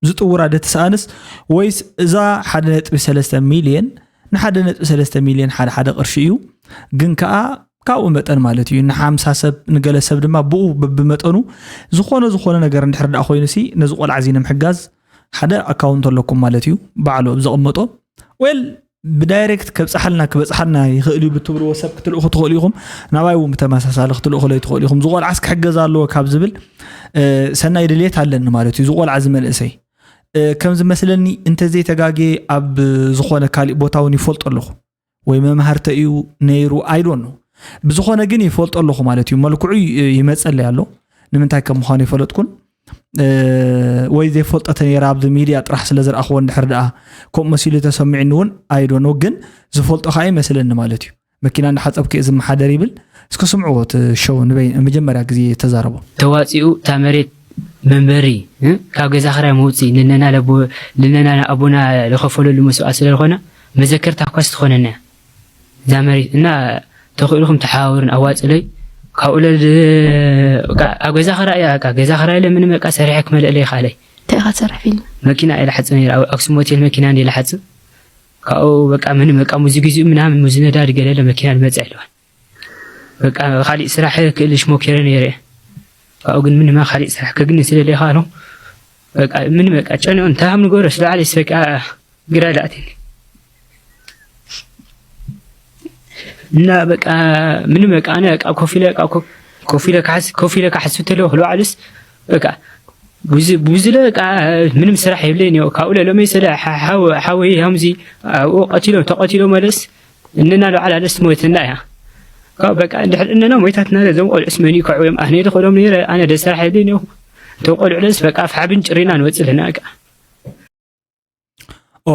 ዝጥውራ ዶ ትስኣንስ ወይስ እዛ ሓደ ነጥቢ ሰለስተ ሚልየን ንሓደ ነጥቢ ሰለስተ ሚልየን ሓደ ሓደ ቅርሺ እዩ ግን ከዓ ካብኡ መጠን ማለት እዩ ንሓምሳ ሰብ ንገለ ሰብ ድማ ብኡ በብመጠኑ ዝኾነ ዝኾነ ነገር እንድሕር ደኣ ኮይኑ ሲ ነዚ ቆልዓ እዚ ንምሕጋዝ ሓደ ኣካውንት ኣለኩም ማለት እዩ ባዕሉ ኣብ ዘቐመጦ well ብዳይሬክት ከብፅሓልና ክበፅሓልና ይኽእል እዩ ብትብልዎ ሰብ ክትልእኹ ትኽእሉ ኢኹም። ናባይ እውን ብተመሳሳሊ ክትልእኹለይ ትኽእሉ ኢኹም። ዝቆልዓስ ክሕገዝ ኣለዎ ካብ ዝብል ሰናይ ድልየት ኣለኒ ማለት እዩ። ዝቆልዓ ዝመንእሰይ ከም ዝመስለኒ እንተዘይተጋጌ ኣብ ዝኾነ ካሊእ ቦታ እውን ይፈልጦ ኣለኹ ወይ መምሃርተ እዩ ነይሩ ኣይዶን ነው። ብዝኾነ ግን ይፈልጦ ኣለኹ ማለት እዩ። መልክዑ ይመፀለይ ኣሎ። ንምንታይ ከም ምዃኑ ይፈለጥኩን ወይ ዘይፈልጠተ ነይረ ኣብዚ ሚድያ ጥራሕ ስለ ዝረኣኽዎ እንድሕር ደኣ ከምኡ መሲሉ ተሰሚዕኒ እውን ኣይዶን ነው። ግን ዝፈልጦ ከዓ ይመስለኒ ማለት እዩ። መኪና እንዳሓፀብኩ እየ ዝመሓደር ይብል። እስኪ ስምዕዎ እቲ ሸው ንበይ መጀመርያ ግዜ ተዛረቦ። ተዋፂኡ እታ መሬት መንበሪ ካብ ገዛ ክራይ መውፅኢ ንነና ኣቦና ለኸፈለሉ መስዋዕት ስለዝኾነ መዘከርታ ኳስ ትኾነና እዛ መሬት እና ተኽእልኹም ተሓባበሩን ኣዋፅለይ ካብኡ ለል ኣብ ገዛ ክራይ እያ በቃ ገዛ ክራይ ለ ምንም በቃ ሰሪሐ ክመልእለይ ይኽኣለይ እንታይ ኢኻ ትሰርሕ ፊልም መኪና እየ ልሓፅብ ነይረ ኣብ ኣክሱም ሆቴል መኪና እንደ ልሓፅብ ካብኡ በቃ ምንም በቃ ሙዚ ግዚኡ ምናምን ሙዚ ነዳዲ ገለለ መኪና ልመፅእ ኣለዋል በቃ ካሊእ ስራሕ ክእልሽ ሞኪረ ነይረ ካብኡ ግን ምንማ ካሊእ ስራሕ ከግኒ ስለለይኻ ነው በቃ ምን በቃ ጨንኦ እንታይ ከም ንገሮ ስለዓለስ በቃ ግራ ላእትኒ እና በቃ ምንም በቃ ኣነ በቃ ኮፍ ኢለ በቃ ኮፍ ኢለ ካሕስ ኮፍ ኢለ ካሕስ ተለው ክሎ ዓልስ በቃ ብዙ ብዙ በቃ ምንም ስራሕ የብለኝ ነው ካብኡ ለሎመ ይሰለ ሓወይ ሃምዚ ኣብኡ ቀቲሎ ተቀቲሎ መለስ እንና ለዓል ኣለስ ሞይትና እያ ካብ በቃ እንድሕር እነና ሞይታትና ዘም ቆልዑስ መን ይከዑ እዮም ኣነ ደኸሎም ነይረ ኣነ ደሰራሕ የብለኝ ነው ተቆልዑ ለስ በቃ ፋሕብን ጭሪና ንወፅእ ኣለና በቃ ኦ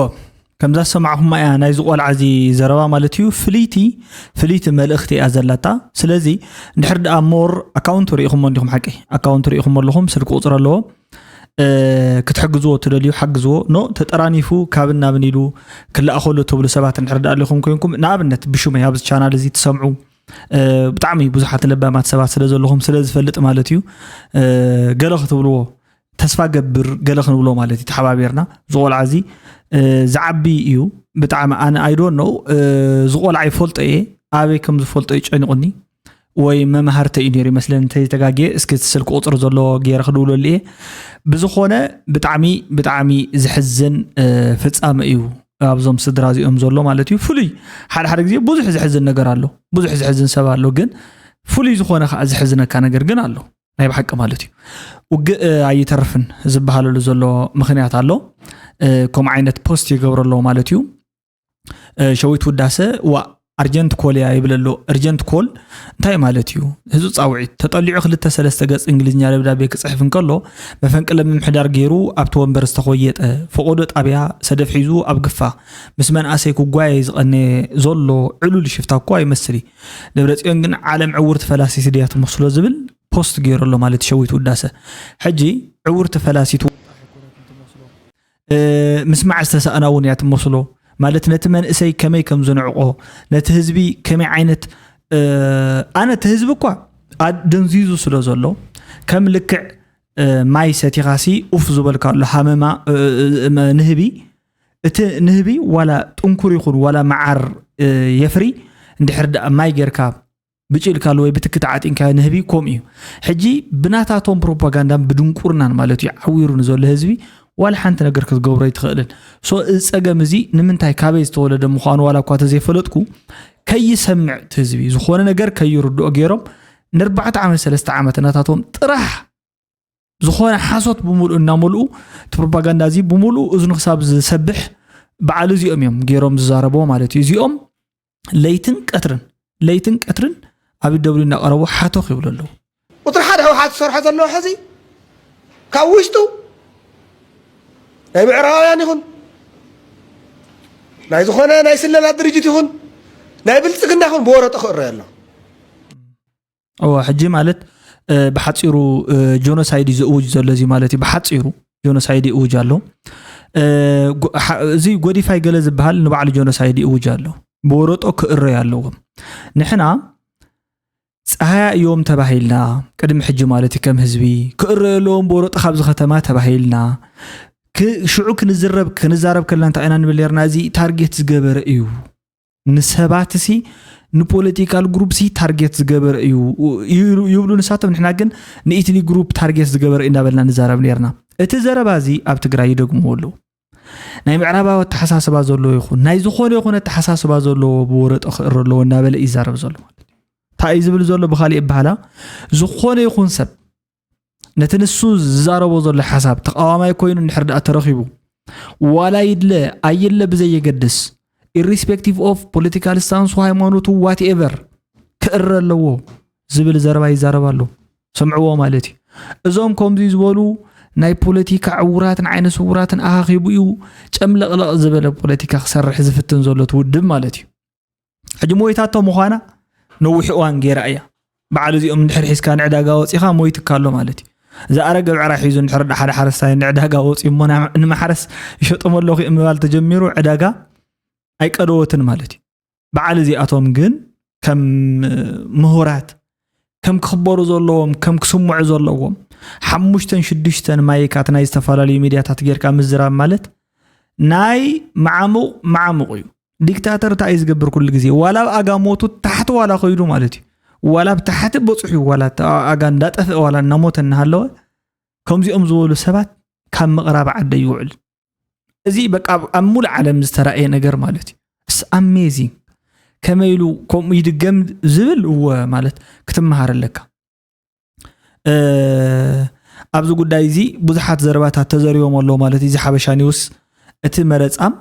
ከምዛ ዝሰማዕኹማ እያ ናይዚ ቆልዓ እዚ ዘረባ ማለት እዩ ፍልይቲ ፍልይቲ መልእኽቲ እያ ዘላታ ስለዚ እንድሕር ደኣ ሞር ኣካውንቱ ርኢኹሞ እንዲኹም ሓቂ ኣካውንቱ ርኢኹሞ ኣለኹም ስልኪ ቁፅሪ ኣለዎ ክትሕግዝዎ ትደልዩ ሓግዝዎ ኖ ተጠራኒፉ ካብን ናብን ኢሉ ክለኣኸሉ ትብሉ ሰባት እንድሕር ደኣ ኣለኹም ኮይንኩም ንኣብነት ብሹመይ ኣብዚ ቻናል እዚ ትሰምዑ ብጣዕሚ ብዙሓት ለባማት ሰባት ስለ ዘለኹም ስለ ዝፈልጥ ማለት እዩ ገለ ክትብልዎ ተስፋ ገብር ገለ ክንብሎ ማለት እዩ ተሓባቢርና ዝቆልዓ እዚ ዝዓቢ እዩ ብጣዕሚ ኣነ ኣይዶን ነው ዝቆልዓ ይፈልጦ እየ ኣበይ ከም ዝፈልጦ ይጨኒቁኒ ወይ መምሃርተ እዩ ነይሩ ይመስለኒ እንተይተጋግየ እስኪ እቲ ስልኪ ቁፅሪ ዘሎ ገይረ ክድውለሉ እየ ብዝኾነ ብጣዕሚ ብጣዕሚ ዝሕዝን ፍፃመ እዩ ኣብዞም ስድራ እዚኦም ዘሎ ማለት እዩ ፍሉይ ሓደ ሓደ ግዜ ብዙሕ ዝሕዝን ነገር ኣሎ ብዙሕ ዝሕዝን ሰብ ኣሎ ግን ፍሉይ ዝኾነ ከዓ ዝሕዝነካ ነገር ግን ኣሎ ናይ ብሓቂ ማለት እዩ ውግእ ኣይተርፍን ዝበሃለሉ ዘሎ ምክንያት ኣሎ ከምኡ ዓይነት ፖስት ይገብረ ኣለዎ ማለት እዩ ሸዊት ውዳሰ ዋ ኣርጀንት ኮል እያ ይብል ኣሎ እርጀንት ኮል እንታይ ማለት እዩ ህዙ ፃውዒት ተጠሊዑ ክልተ ሰለስተ ገፅ እንግሊዝኛ ደብዳቤ ክፅሕፍ እንከሎ መፈንቅለ ምምሕዳር ገይሩ ኣብቲ ወንበር ዝተኾየጠ ፈቆዶ ጣብያ ሰደፍ ሒዙ ኣብ ግፋ ምስ መንኣሰይ ክጓየ ዝቐነ ዘሎ ዕሉል ሽፍታ እኳ ይመስል እዩ ደብረፅዮን ግን ዓለም ዕውርቲ ፈላሲት ድያ ትመስሎ ዝብል ፖስት ገይሩ ኣሎ ማለት ሸዊት ውዳሰ ሕጂ ዕውርቲ ፈላሲት ምስማዕ ዝተሰኣና እውን እያ ትመስሎ ማለት ነቲ መንእሰይ ከመይ ከም ዝንዕቆ ነቲ ህዝቢ ከመይ ዓይነት ኣነ እቲ ህዝቢ እኳ ኣደንዚዙ ስለ ዘሎ ከም ልክዕ ማይ ሰቲኻሲ ኡፍ ዝበልካ ኣሎ ሃመማ ንህቢ እቲ ንህቢ ዋላ ጥንኩር ይኹን ዋላ መዓር የፍሪ እንድሕር ደኣ ማይ ጌርካ ብጭልካሉ ወይ ብትክቲ ዓጢንካዮ ንህቢ ከምኡ እዩ ሕጂ ብናታቶም ፕሮፓጋንዳን ብድንቁርናን ማለት እዩ ዓዊሩ ንዘሎ ህዝቢ ዋላ ሓንቲ ነገር ክትገብሮ ኣይትኽእልን ሶ እዚ ፀገም እዚ ንምንታይ ካበይ ዝተወለደ ምዃኑ ዋላ እኳ ተዘይፈለጥኩ ከይሰምዕ እቲ ህዝቢ ዝኾነ ነገር ከይርድኦ ገይሮም ንኣርባዕተ ዓመት ሰለስተ ዓመት ናታቶም ጥራሕ ዝኾነ ሓሶት ብምሉእ እናመልኡ እቲ ፕሮፓጋንዳ እዚ ብምሉእ እዝኑ ክሳብ ዝሰብሕ በዓል እዚኦም እዮም ገይሮም ዝዛረብዎ ማለት እዩ እዚኦም ለይትን ቀትርን ለይትን ቀትርን ኣብ ደብሉ እናቀረቡ ሓቶኽ ይብሉ ኣለዉ። ቁፅሪ ሓደ ህወሓት ዝሰርሖ ዘለዎ ሕዚ ካብ ውሽጡ ናይ ምዕራባውያን ይኹን ናይ ዝኾነ ናይ ስለላ ድርጅት ይኹን ናይ ብልፅግና ይኹን ብወረጦ ክእረይ ኣሎ። እወ ሕጂ ማለት ብሓፂሩ ጆኖሳይድ እዩ ዝእውጅ ዘሎ እዚ ማለት እዩ ብሓፂሩ ጆኖሳይድ ይእውጅ ኣሎ እዚ ጎዲፋይ ገለ ዝበሃል ንባዕሉ ጆኖሳይድ ይእውጅ ኣሎ ብወረጦ ክእረይ ኣለዎም ንሕና ፀሃያ እዮም ተባሂልና ቅድሚ ሕጂ ማለት እዩ ከም ህዝቢ ክእረዩ ኣለዎም ብወረጦ ካብዚ ከተማ ተባሂልና ሽዑ ክንዝረብ ክንዛረብ ከለና እንታይ ኢና ንብል ነርና እዚ ታርጌት ዝገበረ እዩ ንሰባት ሲ ንፖለቲካል ግሩፕ ሲ ታርጌት ዝገበረ እዩ ይብሉ ንሳቶም ንሕና ግን ንኢትኒ ግሩፕ ታርጌት ዝገበረ እዩ እናበልና ንዛረብ ነርና እቲ ዘረባ እዚ ኣብ ትግራይ ይደግምዎ ኣለዉ ናይ ምዕራባዊ ኣተሓሳስባ ዘለዎ ይኹን ናይ ዝኾነ ይኹን ኣተሓሳስባ ዘለዎ ብወረጦ ክእረ ኣለዎ እናበለ ይዛረብ ዘሎ ማለት እዩ። እንታይ እዩ ዝብል ዘሎ? ብኻሊእ ኣበሃላ ዝኾነ ይኹን ሰብ ነቲ ንሱ ዝዛረቦ ዘሎ ሓሳብ ተቃዋማይ ኮይኑ እንድሕር ደኣ ተረኺቡ ዋላ ይድለ ኣይለ ብዘየገድስ irrespective of political stance ሃይማኖቱ whatever ክእረ ኣለዎ ዝብል ዘረባ ይዛረብ ኣሎ። ስምዕዎ ማለት እዩ። እዞም ከምዚ ዝበሉ ናይ ፖለቲካ ዕውራትን ዓይነ ስውራትን ኣኻኺቡ እዩ ጨምለቕለቕ ዝበለ ፖለቲካ ክሰርሕ ዝፍትን ዘሎ እቲ ውድብ ማለት እዩ። ሕጂ ሞይታቶ ምዃና ነዊሕ እዋን ገይራ እያ። በዓል እዚኦም እንድሕር ሒዝካ ንዕዳጋ ወፂኻ ሞይትካ ኣሎ ማለት እዩ። ዝኣረገ ብዕራይ ሒዙ እንድሕር ሓደ ሓረስታይ ንዕዳጋ ወፂኡ እሞ ንማሕረስ ይሸጦም ኣለኹ ምባል ተጀሚሩ ዕዳጋ ኣይቀደወትን ማለት እዩ። በዓል እዚኣቶም ግን ከም ምሁራት ከም ክኽበሩ ዘለዎም ከም ክስምዑ ዘለዎም ሓሙሽተን ሽዱሽተን ማይካት ናይ ዝተፈላለዩ ሚድያታት ጌርካ ምዝራብ ማለት ናይ መዓሙቕ መዓሙቕ እዩ። ዲክታተር እንታይ እዩ ዝገብር ኩሉ ግዜ ዋላ ኣብ ኣጋ ሞቱ ታሕቲ ዋላ ከይዱ ማለት እዩ። ዋላ ኣብ ታሕቲ በፅሑ ዋላ ኣጋ እንዳጠፍአ ዋላ እናሞተ እናሃለወ ከምዚኦም ዝበሉ ሰባት ካብ ምቕራብ ዓደ ይውዕል። እዚ በቃ ኣብ ሙሉእ ዓለም ዝተራእየ ነገር ማለት እዩ። It's amazing። ከመይ ኢሉ ከምኡ ይድገም ዝብል እወ ማለት ክትመሃር ኣለካ። ኣብዚ ጉዳይ እዚ ብዙሓት ዘረባታት ተዘሪቦም ኣለዉ ማለት እዩ። እዚ ሓበሻ ኒውስ እቲ መረፃም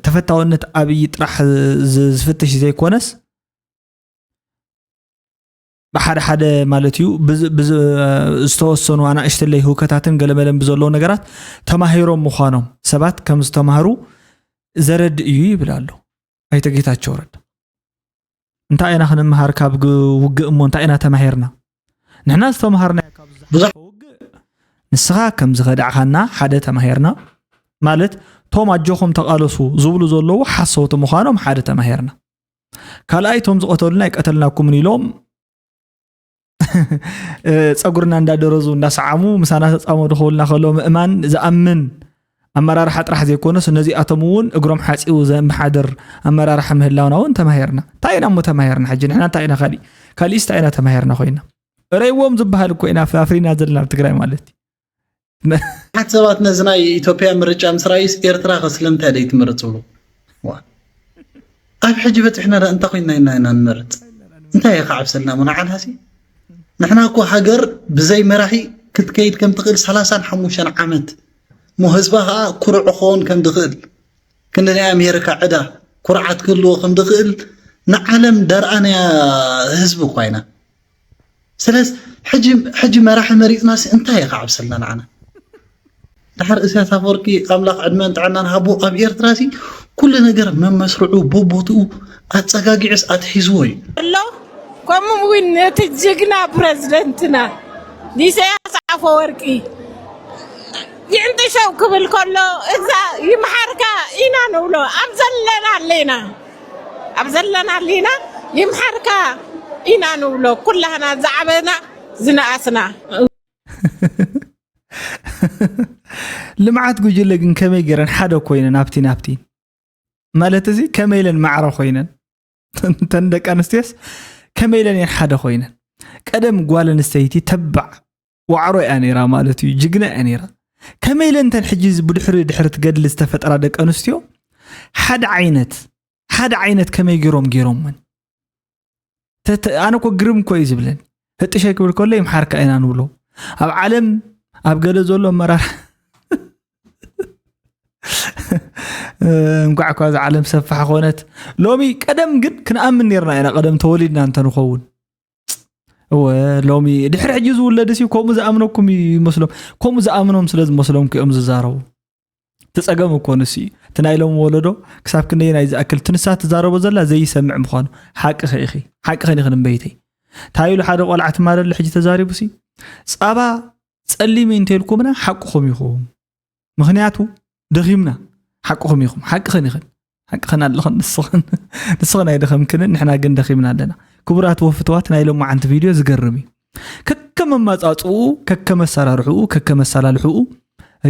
ተፈታውነት ኣብይ ጥራሕ ዝፍትሽ ዘይኮነስ ብሓደ ሓደ ማለት እዩ ዝተወሰኑ ኣናእሽተለይ ህውከታትን ገለመለን ብዘለዉ ነገራት ተማሂሮም ምዃኖም ሰባት ከም ዝተማህሩ ዘረድእ እዩ ይብል ኣሎ ኣይተ ጌታቸው ረዳ። እንታይ ኢና ክንምሃር ካብ ውግእ እሞ እንታይ ኢና ተማሂርና? ንሕና ዝተምሃርና ብዙሕ ውግእ ንስኻ ከም ዝኸዳዕኻና ሓደ ተማሂርና ማለት ቶም ኣጆኹም ተቓለሱ ዝብሉ ዘለዉ ሓሰውቲ ምዃኖም ሓደ ተማሂርና። ካልኣይ ቶም ዝቐተሉና ኣይቀተልናኩምን ኢሎም ፀጉርና እንዳደረዙ እንዳሰዓሙ ምሳና ተፃመዱ ክብሉና ከለዉ ምእማን ዝኣምን ኣመራርሓ ጥራሕ ዘይኮነስ ነዚኣቶም እውን እግሮም ሓፂቡ ዘመሓድር ኣመራርሓ ምህላውና እውን ተማሂርና። እንታይ ኢና እሞ ተማሂርና? ሕጂ ንሕና እንታይ ኢና ካሊእ ካሊእስ እንታይ ኢና ተማሂርና ኮይና? ረይዎም ዝበሃል እኮ ኢና ኣፍሪና ዘለና ኣብ ትግራይ ማለት እዩ። ሓት ሰባት ነዚ ናይ ኢትዮጵያ ምርጫ ምስ ረኣዩስ ኤርትራ ከ ስለምንታይ ደይ ትመርጽ ብሉ? ዋ። ኣብ ሕጂ በጺሕና ዳ እንታይ ኮይንና ኢና ኢና ንመርጽ? እንታይ እዩ ከዓብሰልና እሞ ንዓና ሲ? ንሕና እኮ ሃገር ብዘይ መራሒ ክትከይድ ከም ትኽእል ሰላሳን ሓሙሽተን ዓመት እሞ ህዝባ ከኣ ኩሩዕ ክኸውን ከም ዝኽእል ክንዲ ናይ ኣሜሪካ ዕዳ ኩርዓት ክህልዎ ከም ዝኽእል ንዓለም ደርኣናያ ህዝቢ እኳ ኢና። ስለዚ ሕጂ ሕጂ መራሒ መሪፅናሲ እንታይ እዩ ከዓብሰልና ንዓና? ድሓር እሳያስ ኣፈወርቂ ኣምላኽ ዕድመን ጥዕናን ሃቦ ኣብ ኤርትራ ሲ ኩሉ ነገር መመስርዑ በቦትኡ ኣፀጋጊዑስ ኣትሒዝዎ እዩ። ኣሎ ከምኡ እውን ነቲ ጅግና ፕረዚደንትና ንኢሳያስ ኣፈወርቂ ይዕንጥሸው ክብል ከሎ እዛ ይምሓርካ ኢና ንብሎ ኣብ ዘለና ኣለና ኣብ ዘለና ኣለና ይምሓርካ ኢና ንብሎ ኩላህና ዝዓበና ዝነኣስና። ልምዓት ጉጅለ ግን ከመይ ገይረን ሓደ ኮይነን ኣብቲ ናብቲ ማለት እዚ ከመይ ኢለን ማዕረ ኮይነን እተን ደቂ ኣንስትዮስ ከመይ ኢለን እየን ሓደ ኮይነን ቀደም ጓል ኣንስተይቲ ተባዕ ዋዕሮ እያ ነይራ ማለት እዩ ጅግና እያ ነይራ ከመይ ኢለን እተን ሕጂ ብድሕሪ ድሕሪ ትገድሊ ዝተፈጠራ ደቂ ኣንስትዮ ሓደ ዓይነት ሓደ ዓይነት ከመይ ገይሮም ገይሮምወን ኣነ እኮ ግርም እኮ እዩ ዝብለኒ ህጥሸ ክብል ከሎ ይምሓርካ ኢና ንብሎ ኣብ ዓለም ኣብ ገለ ዘሎ ኣመራር እንኳዕ እኳ እዛ ዓለም ሰፋሕ ኮነት ሎሚ ቀደም ግን ክንኣምን ነርና ኢና ቀደም ተወሊድና እንተንኸውን እወ ሎሚ ድሕሪ ሕጂ ዝውለድ ሲ ከምኡ ዝኣምነኩም ይመስሎም ከምኡ ዝኣምኖም ስለ ዝመስሎም እዮም ዝዛረቡ እቲ ጸገም እኮ ንሱ እዩ እቲ ናይ ሎም ወለዶ ክሳብ ክንደየናይ ዝኣክል እቲ ንሳ ትዛረቦ ዘላ ዘይሰምዕ ምዃኑ ሓቂ ኸኢኺ ሓቂ ኸኒኽን እምበይተይ እንታይ ኢሉ ሓደ ቆልዓ ትማለለ ሕጂ ተዛሪቡ ሲ ጻባ ጸሊም እዩ እንተልኩምና ሓቅኹም ኢኹም ምኽንያቱ ደኺምና ሓቅኹም ኢኹም ሓቂ ኸኒኽን ሓቂ ኸን ኣለኽን ንስኽን ንስኽን ኣይደኸምክንን ንሕና ግን ደኺምና ኣለና ክቡራት ወፍትዋት ናይ ሎማዓንቲ ቪድዮ ዝገርም እዩ ከከመማፃፅኡ ከከመሰራርሕኡ ከከመሰላልሕኡ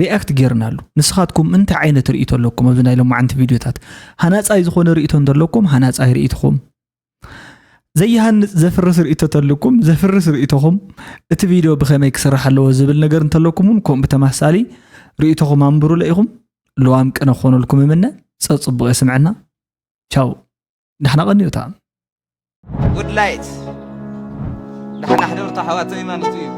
ሪኣክት ጌርናሉ ንስኻትኩም እንታይ ዓይነት ርእይቶ ኣለኩም ኣብዚ ናይ ሎማዓንቲ ቪድዮታት ሃናፃይ ዝኾነ ርእይቶ እንተለኩም ሃናፃይ ርእይትኹም ዘይሃንፅ ዘፍርስ ርእይቶ ተልኩም ዘፍርስ ርእይቶኹም እቲ ቪድዮ ብኸመይ ክስራሕ ኣለዎ ዝብል ነገር እንተለኩም እውን ከምኡ ብተመሳሳሊ ርእይቶኹም ኣንብሩለ ኢኹም። ልዋም ቅነ ክኾነልኩም እምነ። ጸጽቡቕ የስምዐና። ቻው። ዳሕና ቀንዩታ። ጉድ ላይት ዳሕና ሕደርቱ ኣሕዋተይ ማለት እዩ።